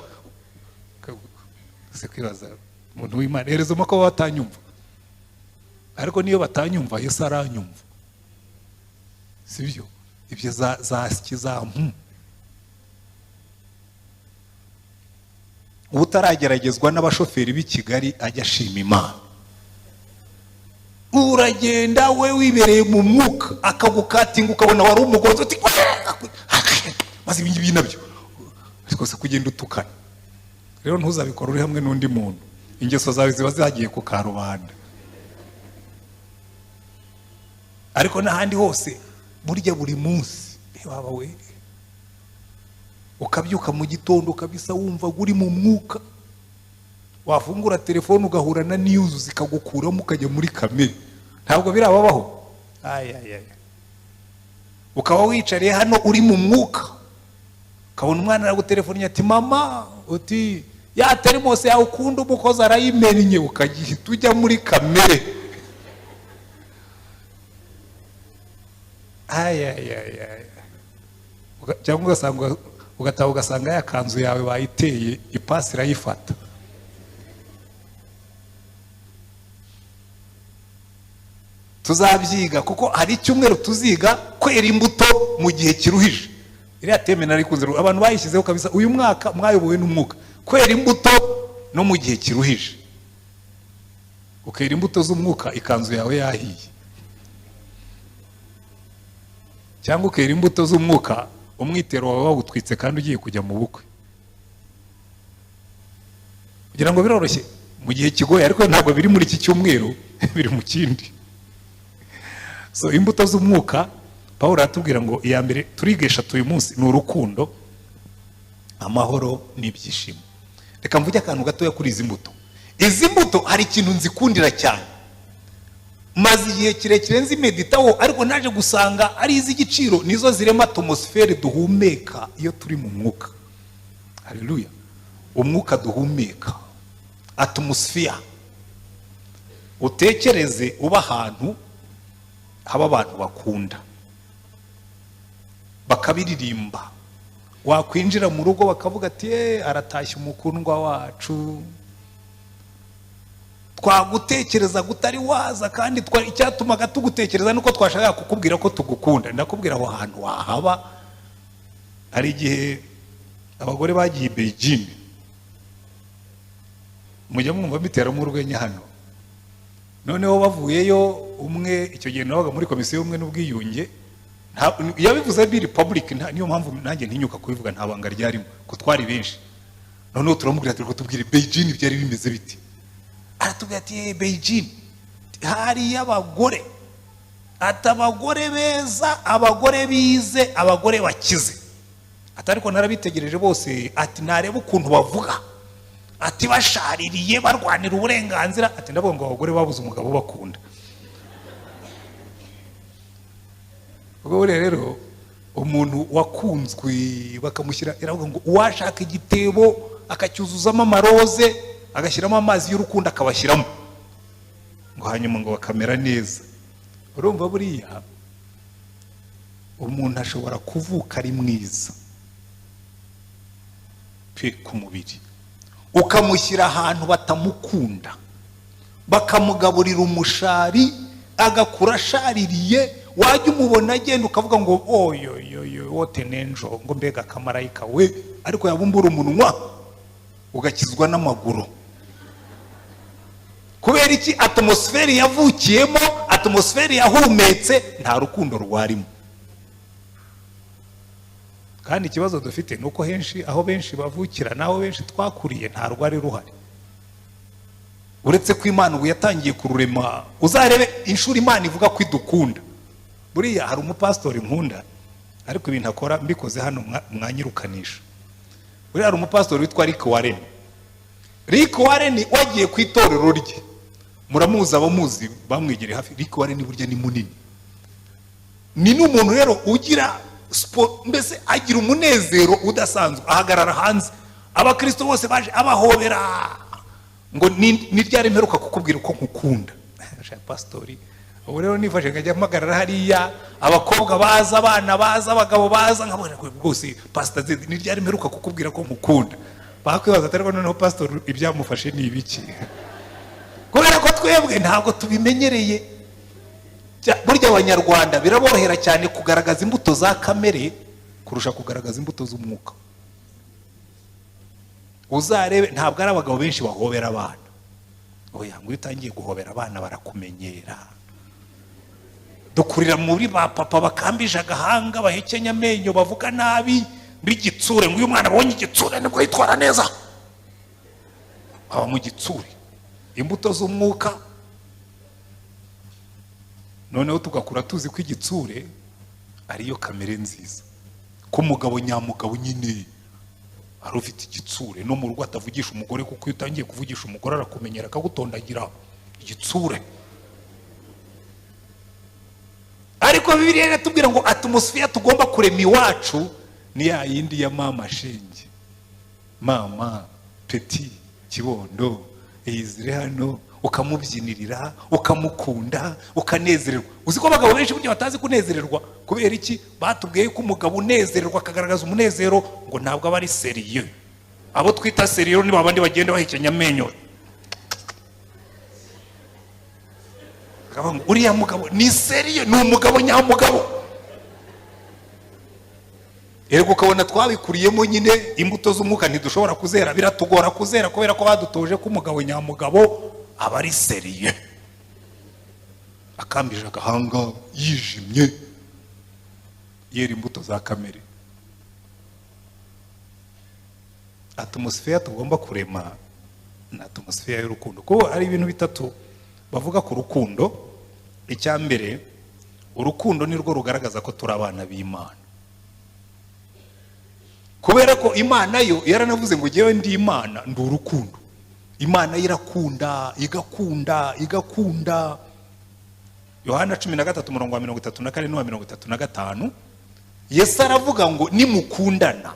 se kwibaza umuntu w'Imana hereza ko batanyumva, ariko niyo batanyumva Yesu aranyumva, sibyo? Ibyo za za utarageragezwa n'abashoferi b'i Kigali ajya ashima Imana. Uragenda we wibereye mu mwuka, akagukatinga ukabona wari umugonzi, uti maze ibi ngibi nabyo rwose kugenda utukana. Rero ntuzabikora uri hamwe n'undi muntu, ingeso zawe ziba zagiye ku karubanda. Ariko n'ahandi hose burya buri munsi waba we ukabyuka mu gitondo kabisa wumva uri mu mwuka, wafungura telefone ugahura na news zikagukuramo ukajya muri kamere. Ntabwo birababaho? Ukaba wicariye hano uri mu mwuka, ukabona umwana aragutelefoniye ati mama, uti ya terimose yawe ukunda umukozi arayimennye, ukagihita ujya muri kamere. Cyangwa ugasanga ugataha ugasanga ya kanzu yawe bayiteye ipasi irayifata. Tuzabyiga kuko hari icyumweru tuziga kwera imbuto mu gihe kiruhije. Iriya teme narikunze, abantu bayishyizeho kabisa. Uyu mwaka mwayobowe n'umwuka, kwera imbuto no mu gihe kiruhije. Ukera imbuto z'umwuka ikanzu yawe yahiye, cyangwa ukera imbuto z'umwuka umwitero wawe wawutwitse kandi ugiye kujya mu bukwe. Kugira ngo biroroshye mu gihe kigoye, ariko ntabwo biri muri iki cyumweru, biri mu kindi. So imbuto z'umwuka Pawulo aratubwira ngo iya mbere turiga eshatu uyu munsi ni urukundo, amahoro n'ibyishimo. Reka mvuge akantu gatoya kuri izi mbuto. Izi mbuto hari ikintu nzikundira cyane, maze igihe kirekire nzimeditaho, ariko naje gusanga ari iz'igiciro, nizo zirema atmosfere duhumeka iyo turi mu mwuka. Haleluya! Umwuka duhumeka, atmosphere. Utekereze uba ahantu haba abantu bakunda, bakabiririmba, wakwinjira mu rugo bakavuga ati aratashye umukundwa wacu, twagutekereza gutari waza, kandi icyatumaga tugutekereza nuko twashakaga kukubwira ko tugukunda. Ndakubwira aho hantu wahaba. Hari igihe abagore bagiye Beijing, mujya mwumva mbiteramo urwenya hano. Noneho bavuyeyo, umwe icyo gihe nabaga muri komisiyo y'ubumwe n'ubwiyunge, yabivuze biri public, niyo mpamvu nanjye ntinyuka kubivuga, nta banga ryarimo ko twari benshi. Noneho turamubwira turi kutubwira Beijing byari bimeze biti, aratubwira ati Beijing hari abagore, ati abagore beza, abagore bize, abagore bakize, ati ariko narabitegereje bose, ati nareba ukuntu bavuga, ati bashaririye barwanira uburenganzira, ati ndavuga ngo abagore babuze umugabo bakunda. Ubwo rero umuntu wakunzwe bakamushyira, iravuga ngo uwashaka igitebo akacyuzuzamo amaroze, agashyiramo amazi y'urukundo akabashyiramo, ngo hanyuma ngo bakamera neza. Urumva buriya Umuntu ashobora kuvuka ari mwiza pe ku mubiri, ukamushyira ahantu batamukunda, bakamugaburira umushari, agakura ashaririye, wajya umubona agenda ukavuga ngo oyoyoyo wote nenjo, ngo mbega akamarayika we, ariko yabumbura umunwa ugakizwa n'amaguru. Kubera iki? Atmosphère yavukiyemo, atmosphère yahumetse, nta rukundo rwarimo. Kandi ikibazo dufite ni uko henshi aho benshi bavukira n'aho benshi twakuriye nta rwari ruhari, uretse ko Imana ubu yatangiye kururema. Uzarebe inshuro Imana ivuga ko idukunda. Buriya hari umupasitori nkunda, ariko ibintu akora mbikoze hano mwanyirukanisha. Buriya hari umupasitori witwa Rick Warren. Rick Warren wagiye ku itorero rye, muramuzi, abamuzi bamwegereye hafi. Rick Warren burya ni munini, ni n'umuntu rero ugira siporo, mbese agira umunezero udasanzwe. Ahagarara hanze, abakristo bose baje abahobera, ngo ni ryari mperuka kukubwira uko nkukunda? Pasitori, ubu rero nifashe nkajya mpagarara hariya, abakobwa baza, abana baza, abagabo baza, nkabona rwose pasita Zedi, ni ryari mperuka kukubwira ko nkukunda? Bakwibaza atari noneho pasitori ibyamufashe ni ibiki? Kubera ko twebwe ntabwo tubimenyereye. Burya Abanyarwanda biraborohera cyane kugaragaza imbuto za kamere kurusha kugaragaza imbuto z'umwuka. Uzarebe, ntabwo ari abagabo benshi bahobera abana. Oya, ngo iyo utangiye guhobera abana barakumenyera. Dukurira muri ba papa bakambije agahanga, bahekenya amenyo, bavuga nabi b'igitsure, ngo uyu mwana abonye igitsure nibwo yitwara neza. Aba mu gitsure imbuto z'umwuka, noneho tugakura tuzi ko igitsure ariyo kamere nziza, ko umugabo nyamugabo nyine ari ufite igitsure, no mu rugo atavugisha umugore, kuko iyo utangiye kuvugisha umugore arakumenyera akagutondagira igitsure. Ariko Bibiliya iratubwira ngo atmosphere tugomba kurema iwacu ni ya yindi ya mama shenge, mama petit kibondo, eyizire hano, ukamubyinirira, ukamukunda, ukanezererwa. Uzi ko abagabo benshi burya batazi kunezererwa? Kubera iki? Batubwiye ko umugabo unezererwa, akagaragaza umunezero, ngo ntabwo aba ari sérieux. Abo twita sérieux ni babandi bagenda bahekenya amenyo, bakavuga ngo uriya mugabo ni sérieux, ni umugabo nyamugabo. Erega ukabona twabikuriyemo nyine, imbuto z'umwuka ntidushobora kuzera, biratugora kuzera, kubera ko badutoje ko umugabo nyamugabo aba ari sérieux, akambije agahanga, yijimye, yera imbuto za kamere. Atmosphere tugomba kurema ni atmosphere y'urukundo, kuko hari ibintu bitatu bavuga ku rukundo. Icya mbere, urukundo ni rwo rugaragaza ko turi abana b'Imana, kubera ko Imana yo yaranavuze ngo ngewe ndi Imana, ndi urukundo. Imana yo irakunda, igakunda, igakunda. Yohana 13 umurongo wa 34 n'uwa 35, Yesu aravuga ngo nimukundana,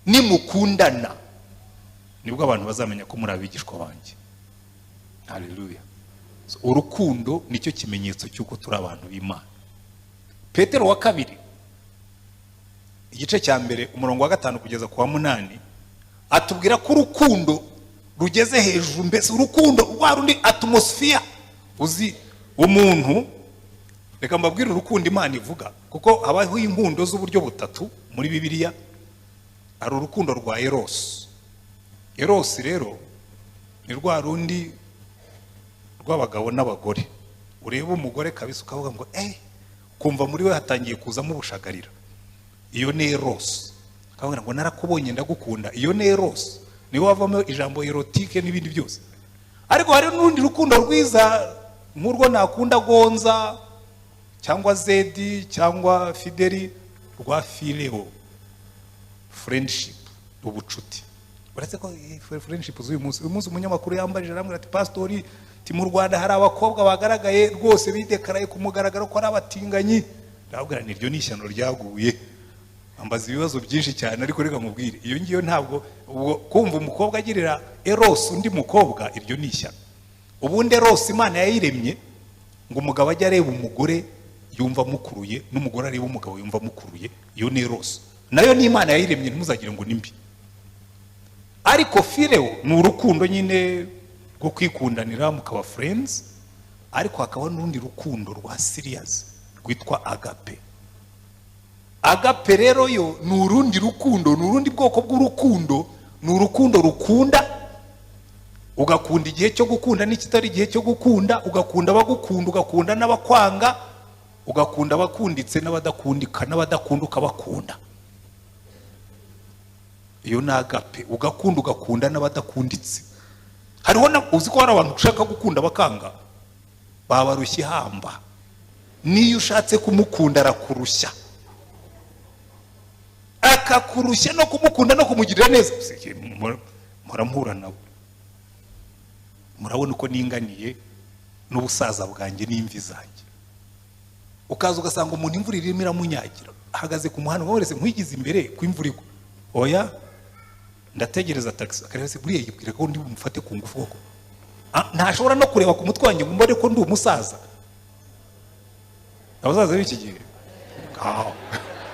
nimukundana nibwo abantu bazamenya ko muri abigishwa banjye. Haleluya. So, urukundo nicyo kimenyetso cy'uko turi abantu b'Imana. Petero wa kabiri igice cya mbere umurongo wa 5 kugeza ku wa 8 atubwira ko urukundo rugeze hejuru, mbese urukundo rwa rundi atmosphere. Uzi umuntu, reka mbabwire urukundo Imana ivuga, kuko habaho inkundo z'uburyo butatu muri Bibiliya. Hari urukundo rwa eros. Eros rero ni rwa rundi rw'abagabo n'abagore, ureba umugore kabisa ukavuga ngo kumva muri we hatangiye kuzamo ubushagarira. Iyo ni eros. Akavuga ngo narakubonye ndagukunda. Iyo ni eros, niho havamo ijambo érotique n'ibindi byose. Ariko hari n'urundi rukundo rwiza, nk'urwo nakunda Gonza cyangwa Zedi cyangwa Fideli, rwa phileo, friendship, ubucuti. Uretse ko friendship z'uyu munsi, uyu munsi umunyamakuru yambajije, arambwira ati pasitori, ti mu Rwanda hari abakobwa bagaragaye rwose bidekaraye ku mugaragaro ko ari abatinganyi. Ndababwira nti iryo ni ishyano ryaguye. Ambaza ibibazo byinshi cyane, ariko reka mubwire, iyo ngiyo ntabwo, ubwo kumva umukobwa agirira eros undi mukobwa, iryo ni ishyano. Ubundi eros Imana yayiremye ngo umugabo ajye areba umugore Yumva amukuruye, n'umugore areba umugabo yumva amukuruye. Iyo ni eros, nayo ni Imana yayiremye, ntimuzagire ngo ni mbi. Ariko phileo ni urukundo nyine rwo kwikundanira, mukaba friends. Ariko hakaba n'urundi rukundo rwa serious rwitwa agape. Agape rero yo ni urundi rukundo, ni urundi bwoko bw'urukundo. Ni urukundo rukunda, ugakunda igihe cyo gukunda n'ikitari igihe cyo gukunda, ugakunda abagukunda, ugakunda n'abakwanga, ugakunda abakunditse n'abadakundika, n'abadakunda ukabakunda. Iyo ni agape. Ugakunda, ugakunda n'abadakunditse. Hariho na uzi ko hari abantu ushaka gukunda bakanga, babarushya ihamba. Niyo ushatse kumukunda arakurushya, akakurushya no kumukunda no kumugirira neza. Mpora nabo, murabona uko ninganiye n'ubusaza bwanjye n'imvi zanjye. Ukaza ugasanga umuntu imvura irimo iramunyagira, ahagaze ku muhanda, wese nkwigize imbere ko imvura igwa. "Oya, ndategereza taxi." Akareba se buriya yibwira ko ndi bumufate ku ngufu koko? Ntashobora no kureba ku mutwe wanjye ngo mbone ko ndi umusaza. Abasaza b'iki gihe ngaho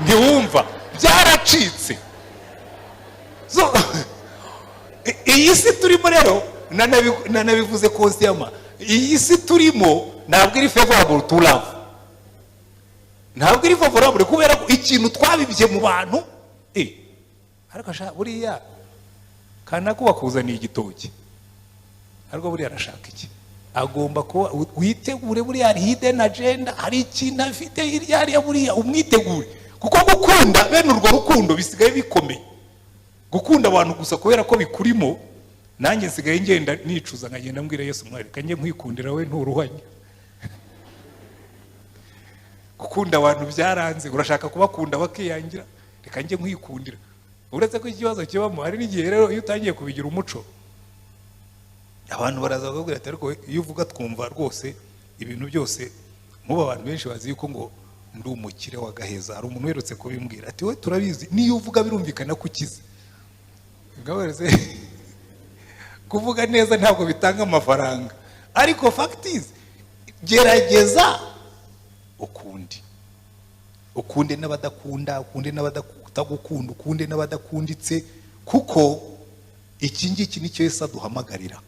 ntiwumva byaracitse. So iyi si turimo rero, nanabivuze konsiyama, iyi si turimo ntabwo iri favorable to love, ntabwo iri favorable, kubera ko ikintu twabibye mu bantu. Ariko sha, buriya kanaka bakuzaniye igitoki, ariko buriya arashaka iki? Agomba kuba witegure, buriya hari hidden agenda, hari ikintu afite hirya hariya, buriya umwitegure. Kuko gukunda bene urwo rukundo bisigaye bikomeye, gukunda abantu gusa kubera ko bikurimo. Nanjye nsigaye ngenda nicuza, nkagenda mbwira Yesu: "Mwareka njye nkwikundira, we nturuhanya." Gukunda abantu byaranze, urashaka kubakunda bakiyangira. Reka njye nkwikundira. Uretse ko ikibazo kibamo, hari n'igihe rero iyo utangiye kubigira umuco, abantu baraza bakabwira ati: "Ariko iyo uvuga twumva rwose ibintu byose." Nk'ubu abantu benshi bazi yuko ngo ndi umukire wa gaheza. Hari umuntu uherutse kubimbwira ati: "We turabizi, niyo uvuga birumvikana ko ukize." Ngawereze, kuvuga neza ntabwo bitanga amafaranga, ariko fact is, gerageza ukunde, ukunde n'abadakunda, ukunde n'abatagukunda, ukunde n'abadakunditse, kuko iki ngiki nicyo Yesu aduhamagarira.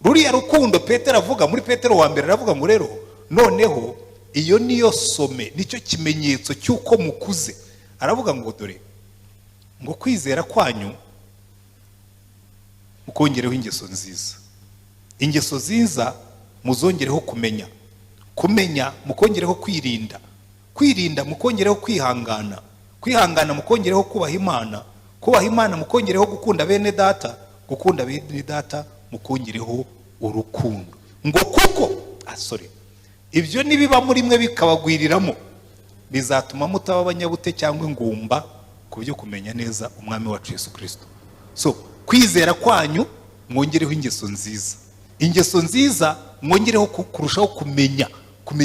Ruriya rukundo Petero avuga muri Petero wa mbere, aravuga ngo rero noneho iyo niyo some, nicyo kimenyetso cy'uko mukuze. Aravuga ngo dore ngo kwizera kwanyu mukongereho ingeso nziza, ingeso nziza muzongereho kumenya, kumenya mukongereho kwirinda, kwirinda mukongereho kwihangana, kwihangana mukongereho kubaha Imana, kubaha Imana mukongereho gukunda bene data, gukunda bene data mukongereho urukundo. Ngo kuko asore ibyo nibiba muri mwe bikabagwiriramo, bizatuma mutaba abanyabute cyangwa ingumba ku byo kumenya neza Umwami wacu Yesu Kirisito. So kwizera kwanyu mwongereho ingeso nziza, ingeso nziza mwongereho kurushaho kumenya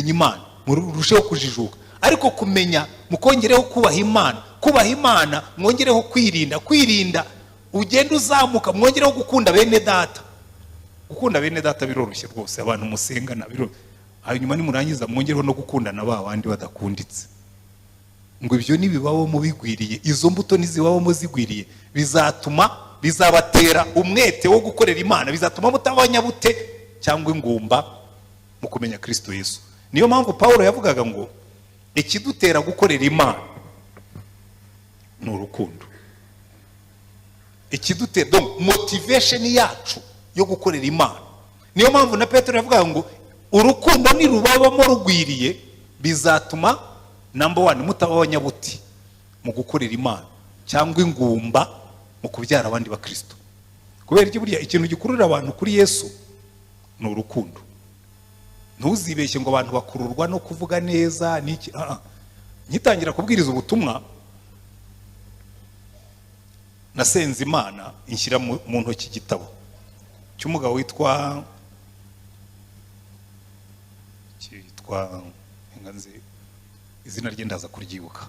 Imana, murusheho kujijuka. Ariko kumenya mukongereho kubaha Imana, kubaha Imana mwongereho kwirinda, kwirinda ugenda uzamuka mwongereho gukunda bene data. Gukunda bene data biroroshye rwose, abantu musengana biroroshye. Hanyuma nimurangiza mwongereho no gukundana ba bandi badakunditse. Ngo ibyo nibibabamo bigwiriye, izo mbuto nizibabamo zigwiriye, bizatuma, bizabatera umwete wo gukorera Imana, bizatuma mutaba abanyabute cyangwa ingumba mu kumenya Kirisito Yesu. Niyo mpamvu Paul yavugaga ngo ikidutera gukorera Imana ni urukundo. Ikidutera, donc motivation yacu yo gukorera Imana. Niyo mpamvu na Petero yavugaga ngo urukundo nirubabamo rugwiriye, bizatuma, number one, mutaba abanyabuti mu gukorera Imana cyangwa ingumba mu kubyara abandi bakristo. Kubera iki? Buriya ikintu gikururira abantu kuri Yesu ni urukundo. Ntuzibeshye ngo abantu bakururwa no kuvuga neza n'iki. Ah, ah. Ngitangira kubwiriza ubutumwa, nasenze Imana inshyira mu ntoki igitabo cy'umugabo witwa, cyitwa, nzi izina rye ndaza kuryibuka,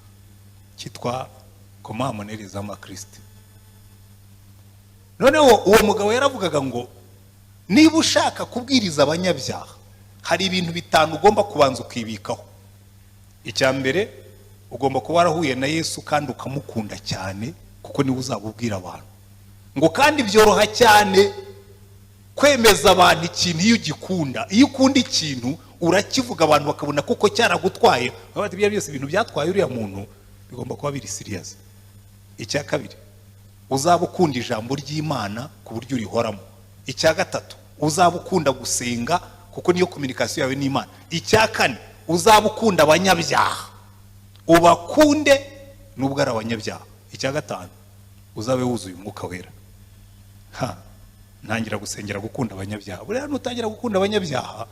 cyitwa Comment amener les âmes à Christ. Noneho uwo mugabo yaravugaga ngo niba ushaka kubwiriza abanyabyaha, hari ibintu bitanu ugomba kubanza ukibikaho. Icya mbere, ugomba kuba warahuye na Yesu kandi ukamukunda cyane, kuko niwe uzaba ubwira abantu. Ngo kandi byoroha cyane kwemeza abantu ikintu iyo ugikunda. Iyo ukunda ikintu, urakivuga, abantu bakabona kuko cyaragutwaye. Bati: "Ibyo byose, ibintu byatwaye uriya muntu bigomba kuba biri serious." Icya kabiri, uzaba ukunda ijambo ry'Imana ku buryo urihoramo. Icya gatatu, uzaba ukunda gusenga, kuko niyo communication yawe n'Imana. Icya kane, uzaba ukunda abanyabyaha, ubakunde nubwo ari abanyabyaha. Icya gatanu, uzabe wuzuye Umwuka Wera. Ha, ntangira gusengera gukunda abanyabyaha. Buriya nutangira gukunda abanyabyaha,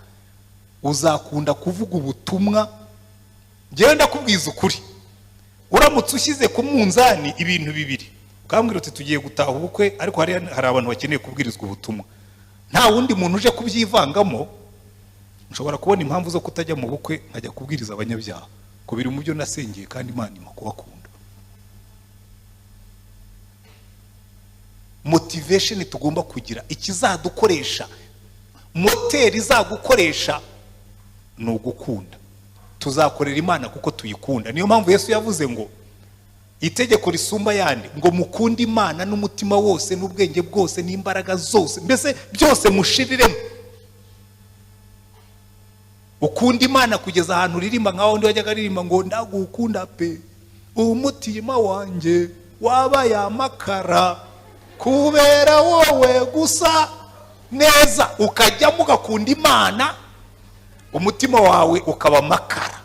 uzakunda kuvuga ubutumwa. Njyewe ndakubwiza ukuri, uramutse ushyize ku munzani ibintu bibiri, ukambwira uti: "Tugiye gutaha ubukwe, ariko hari abantu bakeneye kubwirizwa ubutumwa," nta wundi muntu uje kubyivangamo, nshobora kubona impamvu zo kutajya mu bukwe, nkajya kubwiriza abanyabyaha, ko biri mu byo nasengeye kandi Imana impa kubakunda. Motivation tugomba kugira, ikizadukoresha, moteri izagukoresha, ni ugukunda. Tuzakorera Imana kuko tuyikunda. Niyo mpamvu Yesu yavuze ngo itegeko risumba ayandi, ngo mukunde Imana n'umutima wose n'ubwenge bwose n'imbaraga zose, mbese byose mushiriremo. Ukunda Imana kugeza ahantu uririmba nka wundi wajyaga aririmba ngo: "Ndagukunda pe, umutima wanjye wabaye amakara kubera wowe gusa." Neza, ukajyamo ugakunda Imana, umutima wawe ukaba amakara,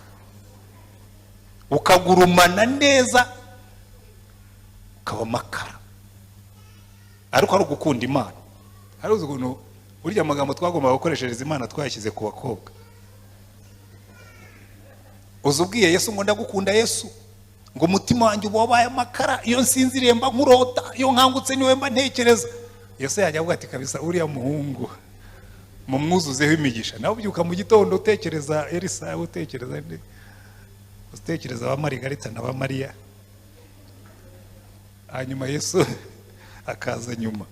ukagurumana neza, ukaba amakara, ariko ari ugukunda Imana. Hari ukuntu burya amagambo twagombaga gukoreshereza Imana twayashyize ku bakobwa. Uzi ubwiye Yesu ngo: "Ndagukunda Yesu," ngo "umutima wanjye uba wabaye amakara, iyo nsinziriye mba nkurota, iyo nkangutse niwe mba ntekereza," Yesu yajya avuga ati: "Kabisa uriya muhungu mumwuzuzeho imigisha." Nawe ubyuka mu gitondo utekereza Elisa, utekereza nde, utekereza ba Marigarita na ba Mariya, hanyuma Yesu akaza nyuma.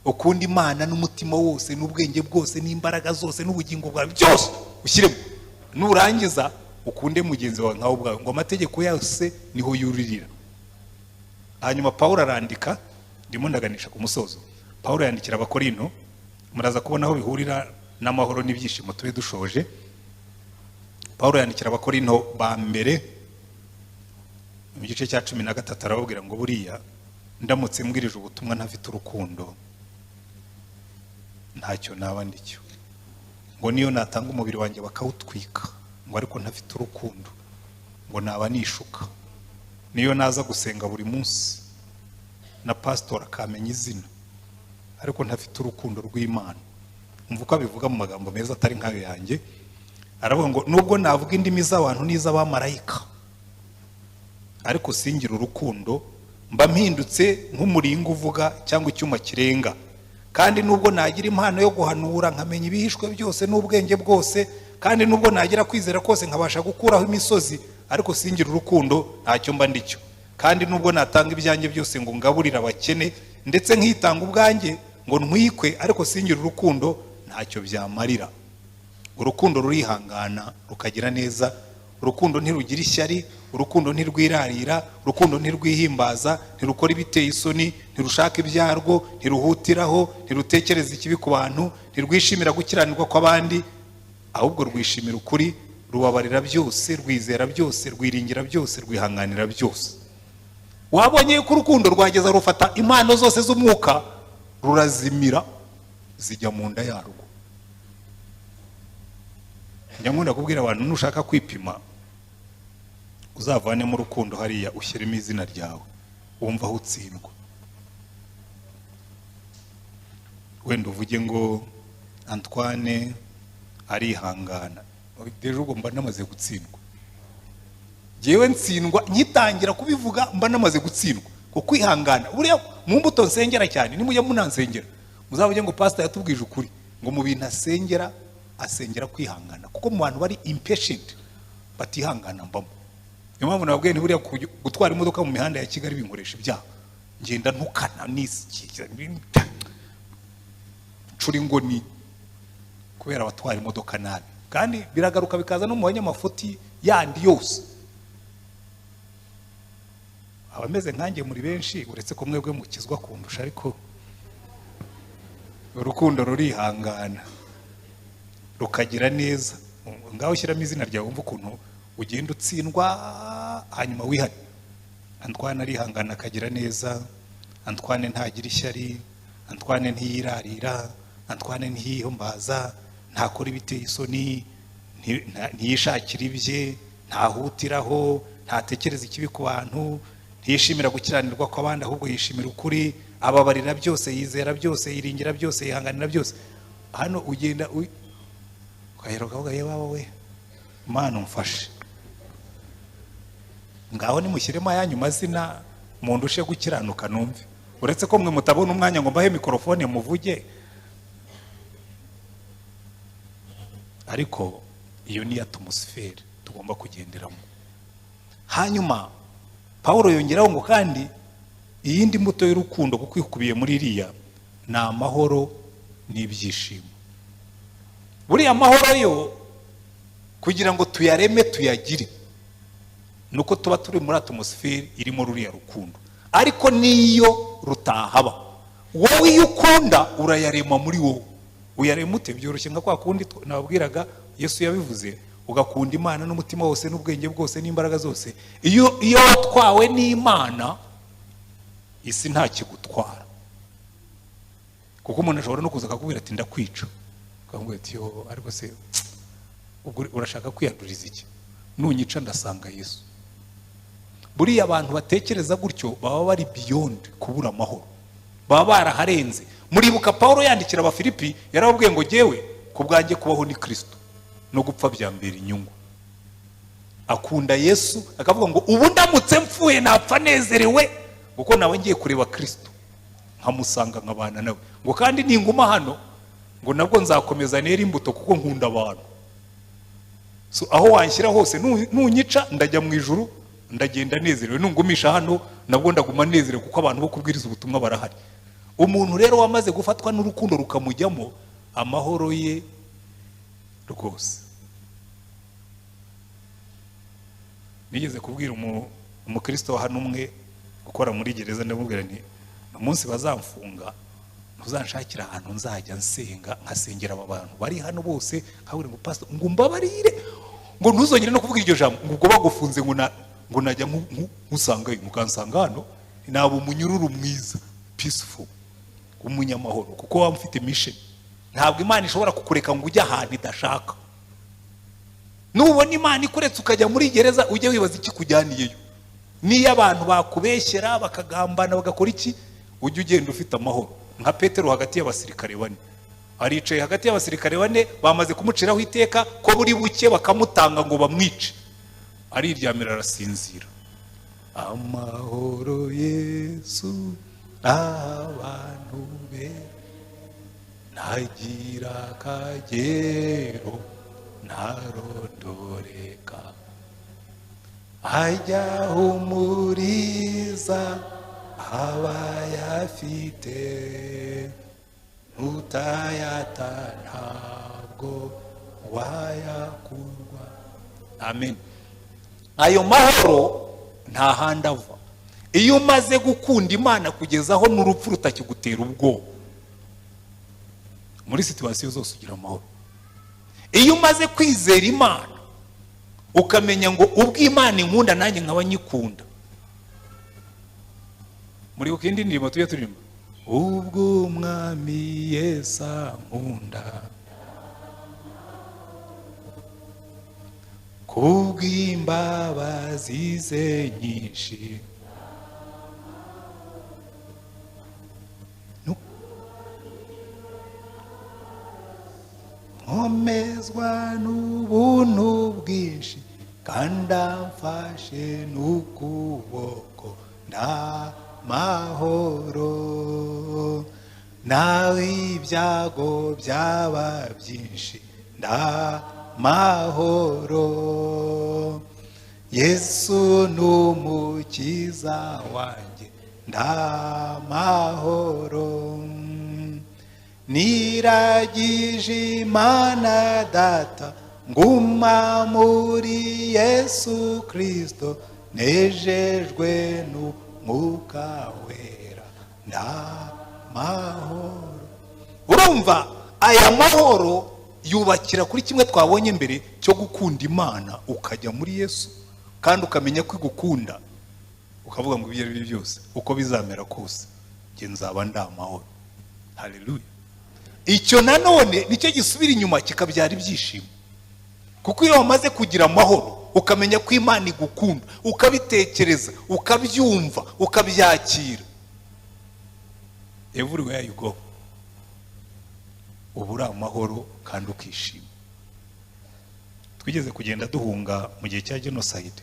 Ukunda Imana n'umutima wose n'ubwenge bwose n'imbaraga zose n'ubugingo bwawe byose, ushyiremo. Nurangiza ukunde mugenzi wawe nkawe ubwawe. Ngo amategeko yose niho yuririra. Hanyuma Pawulo arandika, ndimo ndaganisha ku musozo. Pawulo yandikira Abakorino, muraza kubona aho bihurira n'amahoro n'ibyishimo, tube dushoje. Pawulo yandikira Abakorino ba mbere mu gice cya 13, arababwira ngo: "Buriya ndamutse mbwirije ubutumwa ntafite urukundo, ntacyo naba ndicyo." Ngo niyo natanga umubiri wanjye bakawutwika, ngo ariko ntafite urukundo, ngo naba nishuka. Niyo naza gusenga buri munsi na pasitori akamenya izina, ariko ntafite urukundo rw'Imana. Umva uko abivuga mu magambo meza atari nk'ayo yanjye. Aravuga ngo: "Nubwo navuga indimi z'abantu n'iz'abamarayika, ariko singira urukundo, mba mpindutse nk'umuringa uvuga cyangwa icyuma kirenga. Kandi nubwo nagira impano yo guhanura, nkamenya ibihishwe byose n'ubwenge bwose, kandi nubwo nagira kwizera kose nkabasha gukuraho imisozi, ariko singira urukundo, ntacyo mba ndicyo. Kandi nubwo natanga ibyanjye byose ngo ngaburire abakene, ndetse nkitanga ubwanjye ngo ntwikwe, ariko singira urukundo, ntacyo byamarira. Urukundo rurihangana, rukagira neza. Urukundo ntirugira ishyari. Urukundo ntirwirarira. Urukundo ntirwihimbaza, ntirukora ibiteye isoni, ntirushaka ibyarwo, ntiruhutiraho, ntirutekereza ikibi ku bantu, ntirwishimira gukiranirwa kw'abandi, ahubwo rwishimira ukuri. Rubabarira byose, rwizera byose, rwiringira byose, rwihanganira byose." Wabonye yuko urukundo rwageza rufata impano zose z'umwuka, rurazimira, zijya mu nda yarwo. Njya nkunda kubwira abantu: nushaka kwipima, uzavanemo urukundo hariya, ushyiremo izina ryawe, wumva aho utsindwa. Wenda uvuge ngo: "Antoine arihangana." Ejo ubwo mba namaze gutsindwa. Ngewe ntsindwa nkitangira kubivuga, mba namaze gutsindwa. Kuko kwihangana, buriya mu mbuto nsengera cyane, nimujya munansengera muzavuge ngo: "Pasita yatubwije ukuri," ngo mu bintu asengera, asengera kwihangana, kuko mu bantu bari impatient, batihangana, mbamo. Niyo mpamvu nababwiye nti buriya gutwara imodoka mu mihanda ya Kigali binkoresha ibyaha. Ngenda ntukana, nisikiza, ncura ingoni kubera abatwara imodoka nabi. Kandi biragaruka bikaza no mu banyamafuti. Yandi yose, abameze nkanjye muri benshi, uretse ko mwebwe mukizwa kundusha, ariko urukundo rurihangana, rukagira neza. Ngaho ushyiramo izina ryawe, wumva ukuntu ugenda utsindwa, hanyuma wihane. Antoine arihangana, akagira neza. Antoine ntagira ishyari. Antoine ntiyirarira. Antoine ntiyihombaza, ntakora ibiteye isoni, ntiyishakira ibye, ntahutiraho, ntatekereza ikibi ku bantu, ntiyishimira gukiranirwa kw'abandi, ahubwo yishimira ukuri. Ababarira byose, yizera byose, yiringira byose, yihanganira byose. Hano ugenda ukahera ukavuga: "Yewe we, Mana umfashe." Ngaho nimushyiremo ayanyu mazina, mundushe gukiranuka numve, uretse ko mwe mutabona umwanya ngo mbahe mikorofone muvuge. Ariko iyo ni atmosphere tugomba kugenderamo. Hanyuma Paul yongeraho ngo kandi iyindi mbuto y'urukundo, kuko ikubiye muri iriya, ni amahoro n'ibyishimo. Buriya amahoro yo kugira ngo tuyareme, tuyagire, nuko tuba turi muri atmosphere irimo ruriya rukundo. Ariko n'iyo rutahaba, wowe iyo ukunda urayarema muri wowe. Uyarema ute? Byoroshye, nka kwa kundi nababwiraga Yesu yabivuze: ugakunda Imana n'umutima wose n'ubwenge bwose n'imbaraga zose. Iyo watwawe n'Imana, isi ntakigutwara, kuko umuntu ashobora no kuza akakubwira ati: "Ndakwica," ukamubwira ati: "Yo, ariko se ubwo urashaka kwiyanduriza iki? Nunyica ndasanga Yesu." Buriya abantu batekereza gutyo baba bari beyond kubura amahoro, baba baraharenze. Muribuka Paul yandikira Abafilipi, yarababwiye ngo: "Jyewe ku bwanjye kubaho ni Kirisito, no gupfa byambera inyungu." Akunda Yesu, akavuga ngo: "Ubu ndamutse mpfuye napfa nezerewe, kuko nawe ngiye kureba Kirisito, nkamusanga, nkabana nawe." Ngo kandi ninguma hano, ngo nabwo nzakomeza nera imbuto, kuko nkunda abantu. So aho wanshyira hose, nunyica ndajya mu ijuru, ndagenda nezerewe. Nungumisha hano nabwo ndaguma nezerewe, kuko abantu bo kubwiriza ubutumwa barahari. Umuntu rero wamaze gufatwa n'urukundo rukamujyamo, amahoro ye rwose. Nigeze kubwira umukristo wa hano umwe ukora muri gereza, ndamubwira nti: "Umunsi bazamfunga, ntuzanshakira ahantu nzajya nsenga, nkasengera aba bantu bari hano bose." Nkabwira ngo: "Pastor, ngo umbabarire, ngo ntuzongere no kuvuga iryo jambo, ngo ubwo bagufunze ngo najya nkusangayo, mukansanga hano, naba umunyururu mwiza, peaceful, umunyamahoro, kuko waba ufite mission." Ntabwo Imana ishobora kukureka ngo ujye ahantu idashaka. Nubona Imana ikuretse ukajya muri gereza, ujye wibaza ikikujyaniyeyo. Niyo abantu bakubeshyera, bakagambana, bagakora iki, ujye ugenda ufite amahoro, nka Petero hagati y'abasirikare bane. Aricaye hagati y'abasirikare bane, bamaze kumuciraho iteka ko buri buke bakamutanga ngo bamwice, ariryamira, arasinzira. Amahoro Yesu abantu be ntagira akagero, ntarondoreka, ajya ahumuriza abayafite, nutayata ntabwo wayakurwa. Amen. Ayo mahoro nta handi ava. Iyo umaze gukunda Imana kugeza aho n'urupfu rutakigutera ubwoba, muri situation zose ugira amahoro. Iyo umaze kwizera Imana, ukamenya ngo ubwo Imana inkunda, nanjye nkaba nyikunda. Muri indi ndirimbo tujya turirimba: "Ubwo Umwami Yesu ankunda, kubw'imbabazi ze nyinshi." Nkomezwa n'ubuntu bwinshi, kandi amfashe n'ukuboko, ndamahoro. Nawe ibyago byaba byinshi, ndamahoro. Yesu ni umukiza wanjye, ndamahoro. Niragije Imana Data. Nguma muri Yesu Kirisito, nejejwe n'Umwuka Wera, ndamahoro. Urumva aya mahoro yubakira kuri kimwe twabonye mbere cyo gukunda Imana, ukajya muri Yesu kandi ukamenya ko igukunda, ukavuga ngo ibyo ari byo byose, uko bizamera kose, njye nzaba ndi amahoro. Haleluya! Icyo nanone nicyo gisubira inyuma kikabyara ibyishimo, kuko iyo wamaze kugira amahoro, ukamenya ko Imana igukunda, ukabitekereza, ukabyumva, ukabyakira, everywhere you go uba uri amahoro kandi ukishima. Twigeze kugenda duhunga mu gihe cya jenoside,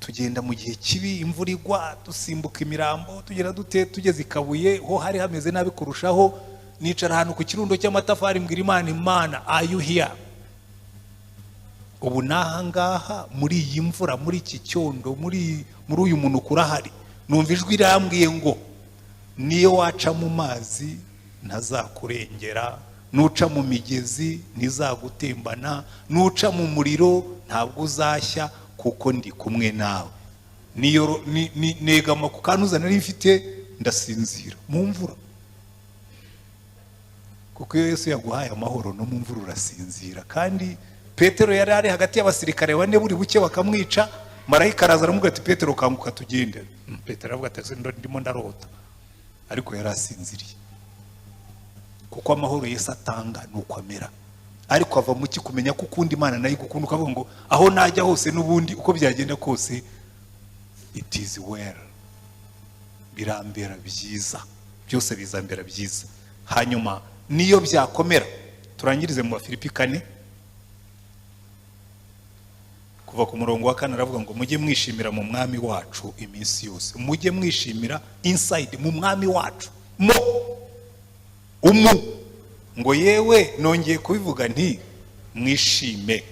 tugenda mu gihe kibi, imvura igwa, dusimbuka imirambo, tugera dute, tugeze i Kabuye ho hari hameze nabi kurushaho. Nicara ahantu ku kirundo cy'amatafari, mbwira Imana: "Imana, are you here? Ubu n'aha ngaha, muri iyi mvura, muri iki cyondo, muri uyu munuko, urahari?" Numva ijwi rirambwiye ngo: "Niyo waca mu mazi ntazakurengera, nuca mu migezi ntizagutembana, nuca mu muriro ntabwo uzashya, kuko ndi kumwe nawe." Niyo negama ku kantuza nari mfite, ndasinzira mu mvura, kuko iyo Yesu yaguhaye amahoro, no mu mvura urasinzira. Kandi Petero yari ari hagati y'abasirikare bane, buri buke bakamwica. Marayika araza aramubwira ati: "Petero, kanguka tugende." Petero aravuga ati: "Ndimo ndarota." Ariko yari asinziriye, kuko amahoro Yesu atanga ni uko amera. Ariko ava mu ki? Kumenya ko ukunda Imana, nayo igukunda, ukavuga ngo aho najya hose n'ubundi, uko byagenda kose, it is well, birambera byiza, byose bizambera byiza. Hanyuma niyo byakomera, turangirize mu Bafilipi 4, kuva ku murongo wa 4, aravuga ngo: "Mujye mwishimira mu Mwami wacu iminsi yose." Mujye mwishimira inside mu Mwami wacu mo umu. Ngo: "Yewe, nongeye kubivuga nti mwishime.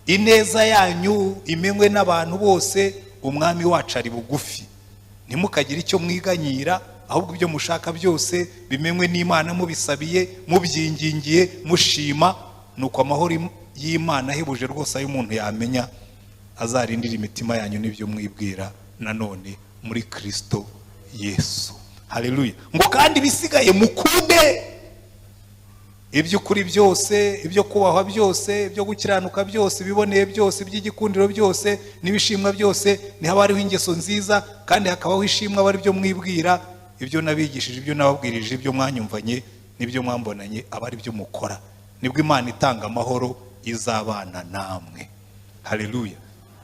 Ineza yanyu imenywe n'abantu bose. Umwami wacu ari bugufi. Ntimukagire icyo mwiganyira, ahubwo ibyo mushaka byose bimenywe n'Imana mubisabiye, mubyingingiye, mushima. Nuko amahoro y'Imana ahebuje rwose ayo umuntu yamenya azarindira imitima yanyu n'ibyo mwibwira nanone muri Kirisito Yesu." Haleluya! Ngo: "Kandi ibisigaye, mukunde iby'ukuri byose, ibyo kubahwa byose, ibyo gukiranuka byose, ibiboneye byose, iby'igikundiro byose n'ibishimwa byose, nihaba hariho ingeso nziza kandi hakabaho ishimwe, aba ari byo mwibwira. Ibyo nabigishije, ibyo nababwirije, ibyo mwanyumvanye n'ibyo mwambonanye, aba ari byo mukora. Nibwo Imana itanga amahoro izabana namwe." Haleluya!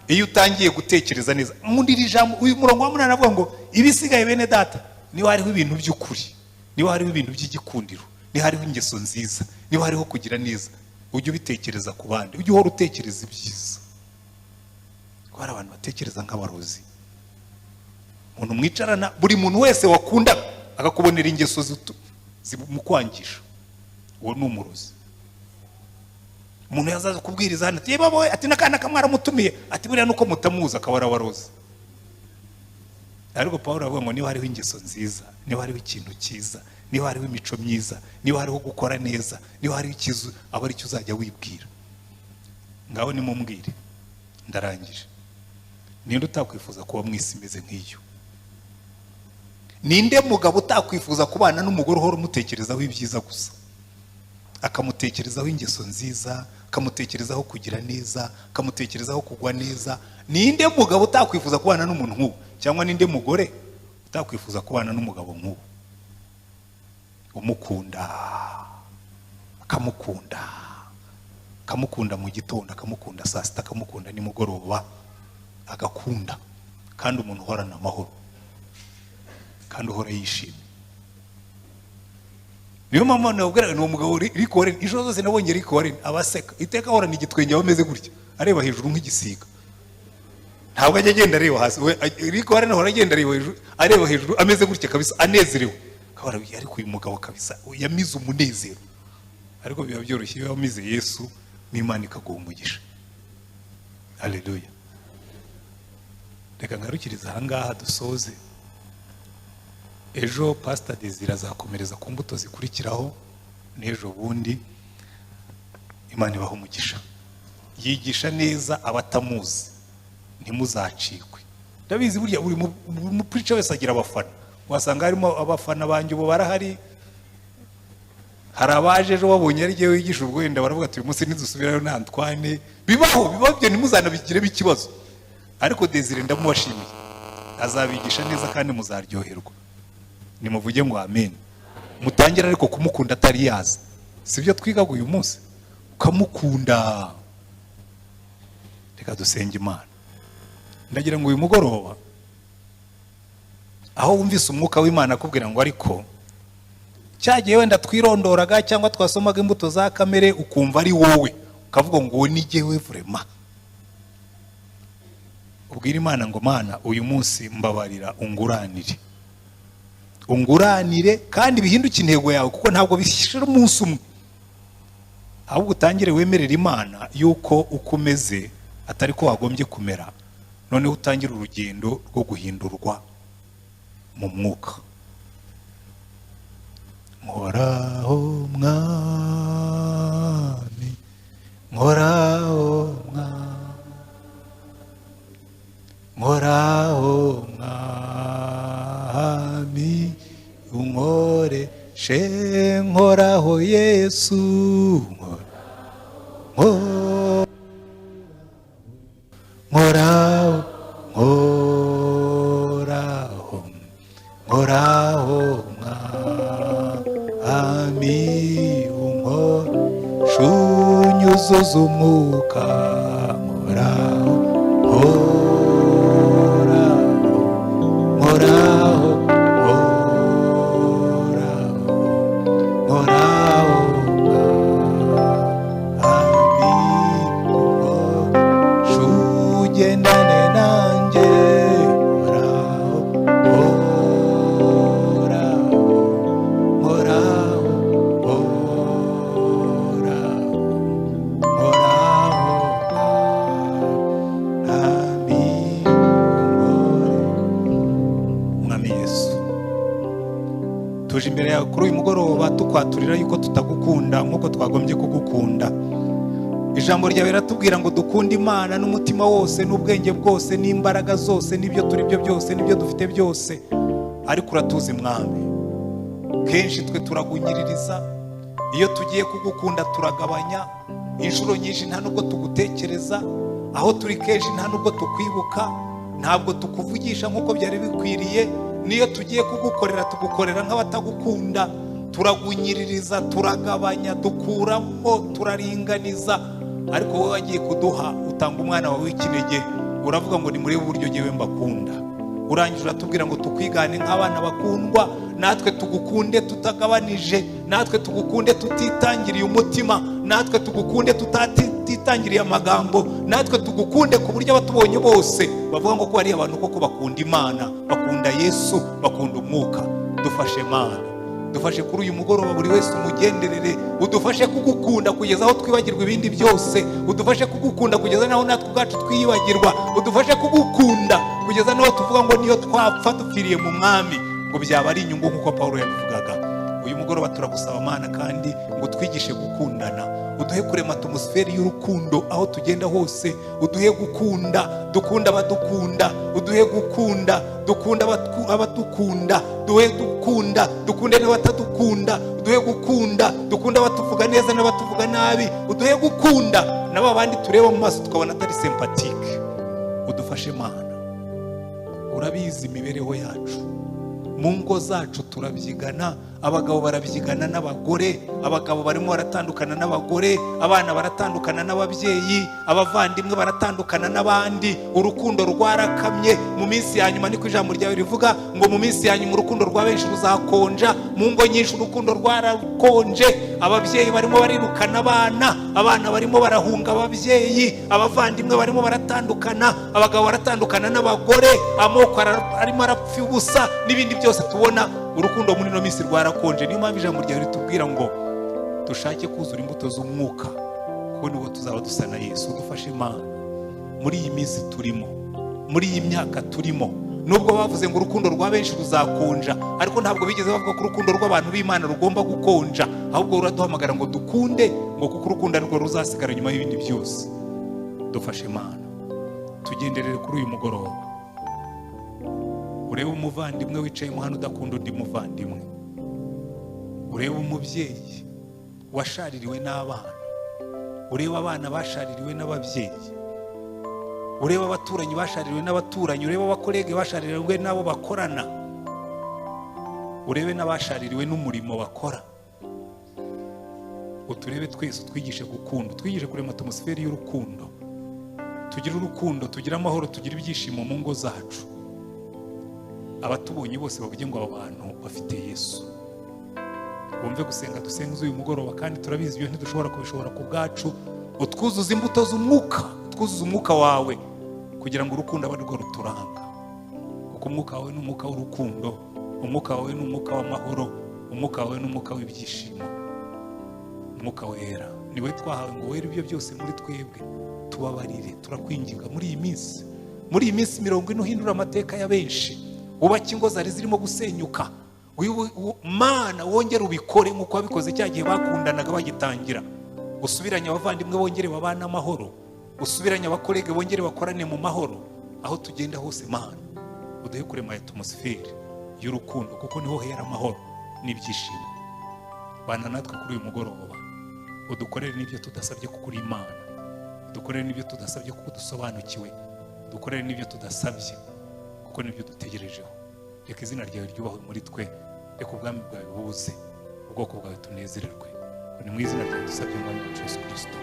Iyo utangiye gutekereza neza muri iri jambo, uyu murongo wa 8 avuga ngo: "Ibisigaye, bene data, niba hariho ibintu by'ukuri, niba hariho ibintu by'igikundiro, niba hariho ingeso nziza, niba hariho kugira neza, ujye ubitekereza ku bandi." Ujye uhora utekereza ibyiza, kuko hari abantu batekereza nk'abarozi. Umuntu mwicarana, buri muntu wese wakundaga akakubonera ingeso zimukwangisha, uwo ni umurozi. Umuntu yazaza kubwiriza hano ati: "Yewe wowe," ati, "n'akana kamwaramutumiye," ati, "buriya nuko mutamuzi," akaba arabarozi. Ariko Paul aravuga ngo niba hariho ingeso nziza, niba hariho ikintu cyiza, niba hariho imico myiza, niba hariho gukora neza, niba hariho ikizu, aba aricyo uzajya wibwira. Ngaho nimumbwire, ndarangije, ninde utakwifuza kuba mu isi imeze nk'iyo? Ninde mugabo utakwifuza kubana n'umugore uhora umutekerezaho ibyiza gusa, akamutekerezaho ingeso nziza, akamutekerezaho kugira neza, akamutekerezaho kugwa neza? Ninde mugabo utakwifuza kubana n'umuntu nk'uwo? Cyangwa ninde mugore utakwifuza kubana n'umugabo nk'uwo, umukunda, akamukunda, akamukunda mu gitondo, akamukunda saa sita, akamukunda nimugoroba, agakunda, kandi umuntu uhorana amahoro kandi uhora yishimye? Niyo mpamvu nababwiraga ni umugabo Rick Warren. Inshuro zose nabonye Rick Warren aba aseka iteka, ahorana igitwenge, aba ameze gutya areba hejuru nk'igisiga. Ntabwo ajya agenda areba hasi. We, Rick Warren ahora agenda areba hejuru, areba hejuru ameze gutya kabisa, anezerewe. Akaba, ariko uyu mugabo kabisa yamize umunezero. Ariko biba byoroshye iyo wamize Yesu n'Imana ikaguha umugisha. Haleluya! Reka ngarukirize ahangaha, dusoze. Ejo Pasita Desire azakomereza ku mbuto zikurikiraho, n'ejo bundi. Imana ibaha umugisha. Yigisha neza abatamuzi, ntimuzacikwe. Ndabizi burya buri mupreacher wese agira abafana, wasanga harimo abafana banjye ubu barahari. Hari abaje ejo babonye ari jyewe wigisha, ubwo wenda baravuga ati uyu munsi ntidusubirayo na Antoine. Bibaho, bibaho, ibyo ntimuzanabigiremo ikibazo. Ariko Desire ndamubashimiye, azabigisha neza kandi muzaryoherwa. Nimuvuge ngo amen. Mutangire ariko kumukunda atari yaza, sibyo twigaga uyu munsi, ukamukunda. Reka dusenge Imana. Ndagira ngo uyu mugoroba aho wumvise umwuka w'Imana akubwira ngo ariko cyagiye wenda twirondoraga cyangwa twasomaga imbuto za kamere ukumva ari wowe, ukavuga ngo uwo ni jyewe vraiment, ubwira Imana ngo Mana uyu munsi mbabarira, unguranire, unguranire, kandi bihinduke intego yawe, kuko ntabwo bishyira umunsi umwe, ahubwo utangire wemerera Imana yuko uko umeze atari ko wagombye kumera, noneho utangire urugendo rwo guhindurwa mu mwuka. Nkoraho Mwami, nkoraho Mwami, nkoraho Mwami, unkoreshe, nkoraho Yesu, nkoraho, nkoraho, nkoraho Mwami, unkoreshe, unyuzuze umwuka, nkoraho, nkoraho, nkoraho, nkoraho, nkoraho Mwami, unkoreshe, ugendane nanjye, nkoraho, nkoraho, nkoraho, nkoraho, nkoraho Mwami, Mwami Yesu, tuje imbere yawe kuri uyu mugoroba tukwaturira yuko tutagukunda nk'uko twagombye kugukunda. Ijambo ryawe riratubwira ngo dukunde Imana n'umutima wose n'ubwenge bwose n'imbaraga zose n'ibyo turi byo byose n'ibyo dufite byose. Ariko uratuzi Mwami, kenshi twe turagunyiririza, iyo tugiye kugukunda turagabanya, inshuro nyinshi nta nubwo tugutekereza, aho turi kenshi nta nubwo tukwibuka, ntabwo tukuvugisha nk'uko byari bikwiriye. Niyo tugiye kugukorera tugukorera nk'abatagukunda, turagunyiririza, turagabanya, dukuramo, turaringaniza. Ariko wowe wagiye kuduha utanga umwana wawe w'ikinege, uravuga ngo nimurebe uburyo jyewe mbakunda. Urangije uratubwira ngo tukwigane nk'abana bakundwa, natwe tugukunde tutagabanije, natwe tugukunde tutitangiriye umutima, natwe tugukunde tutitangiriye amagambo, natwe tugukunde ku buryo abatubonye bose bavuga ngo ko hari abantu koko bakunda Imana, bakunda Yesu, bakunda umwuka. Dufashe Mana, dufashe kuri uyu mugoroba, buri wese umugenderere, udufashe kugukunda kugeza aho twibagirwa ibindi byose, udufashe kugukunda kugeza n'aho natwe ubwacu twiyibagirwa, udufashe kugukunda kugeza n'aho tuvuga ngo niyo twapfa dupfiriye mu Mwami ngo byaba ari inyungu, nk'uko Pawulo yabivugaga. Uyu mugoroba turagusaba Mana kandi ngo twigishe gukundana, uduhe kurema atmosphère y'urukundo aho tugenda hose, uduhe gukunda, dukunda abadukunda, uduhe gukunda, dukunda abadukunda, duhe gukunda, dukunde n'abatadukunda, uduhe gukunda, dukunda abatuvuga neza n'abatuvuga nabi, uduhe gukunda n'aba bandi tureba mu maso tukabona atari sympathique. Udufashe Mana, urabizi imibereho yacu mu ngo zacu turabyigana, abagabo barabyigana n'abagore, abagabo barimo baratandukana n'abagore, abana baratandukana n'ababyeyi, abavandimwe baratandukana n'abandi, urukundo rwarakamye. Mu minsi ya nyuma, niko ijambo ryawe rivuga ngo mu minsi ya nyuma urukundo rwa benshi ruzakonja. Mu ngo nyinshi urukundo rwarakonje, ababyeyi barimo barirukana abana, abana barimo barahunga ababyeyi, abavandimwe barimo baratandukana, abagabo baratandukana n'abagore, amoko arimo arapfa ubusa n'ibindi byose tubona. Urukundo muri ino minsi rwarakonje. Niyo mpamvu ijambo ryawe ritubwira ngo dushake kuzura imbuto z'umwuka, kuko nibwo tuzaba dusa na Yesu. Udufashe Imana muri iyi minsi turimo, muri iyi myaka turimo, Nubwo bavuze ngo urukundo rwa benshi ruzakonja, ariko ntabwo bigeze bavuga ko urukundo rw'abantu b'Imana rugomba gukonja, ahubwo ruraduhamagara ngo dukunde, ngo kuko urukundo arirwo ruzasigara nyuma y'ibindi byose. Dufashe Imana, tugenderere kuri uyu mugoroba, urebe umuvandimwe wicayemo hano udakunda undi muvandimwe, urebe umubyeyi washaririwe n'abana, urebe abana bashaririwe n'ababyeyi, urebe abaturanyi bashaririwe n'abaturanyi, urebe abakolege bashaririwe n'abo bakorana, urebe n'abashaririwe n'umurimo bakora. Uturebe twese, utwigishe gukunda, utwigishe kurema atmosfere y'urukundo, tugire urukundo, tugire amahoro, tugire ibyishimo mu ngo zacu. Abatubonye bose bavuge ngo aba bantu bafite Yesu. Bumve gusenga dusenga uyu mugoroba, kandi turabizi ibyo ntidushobora kubishobora ku bwacu. Utwuzuze imbuto z'umwuka, utwuzuze umwuka wawe kugira ngo urukundo abe arirwo ruturanga, kuko umwuka wawe ni umwuka w'urukundo, umwuka wawe ni umwuka w'amahoro, umwuka wawe ni umwuka w'ibyishimo. Umwuka wera niwe twahawe ngo were ibyo byose muri twebwe. Tubabarire, turakwinginga muri iyi minsi, muri iyi minsi 40 uhindura amateka ya benshi, wubake ingo zari zirimo gusenyuka. Mana wongere ubikore nk'uko wabikoze cya gihe bakundanaga bagitangira. Usubiranye abavandimwe bongere babane amahoro, usubiranye abakolege bongere bakorane mu mahoro. Aho tugenda hose Mana uduhe kurema atmosfere y'urukundo, kuko niho hera amahoro n'ibyishimo. Bana natwe kuri uyu mugoroba, udukorere n'ibyo tudasabye kuko uri Imana, udukorere n'ibyo tudasabye kuko dusobanukiwe, udukorere n'ibyo tudasabye kuko nibyo dutegerejeho. Reka izina ryawe ryubahwe muri twe, reka ubwami bwawe buze, ubwoko bwawe tunezererwe. Ni mu izina ryawe dusabye Mwami wacu Yesu Kristo.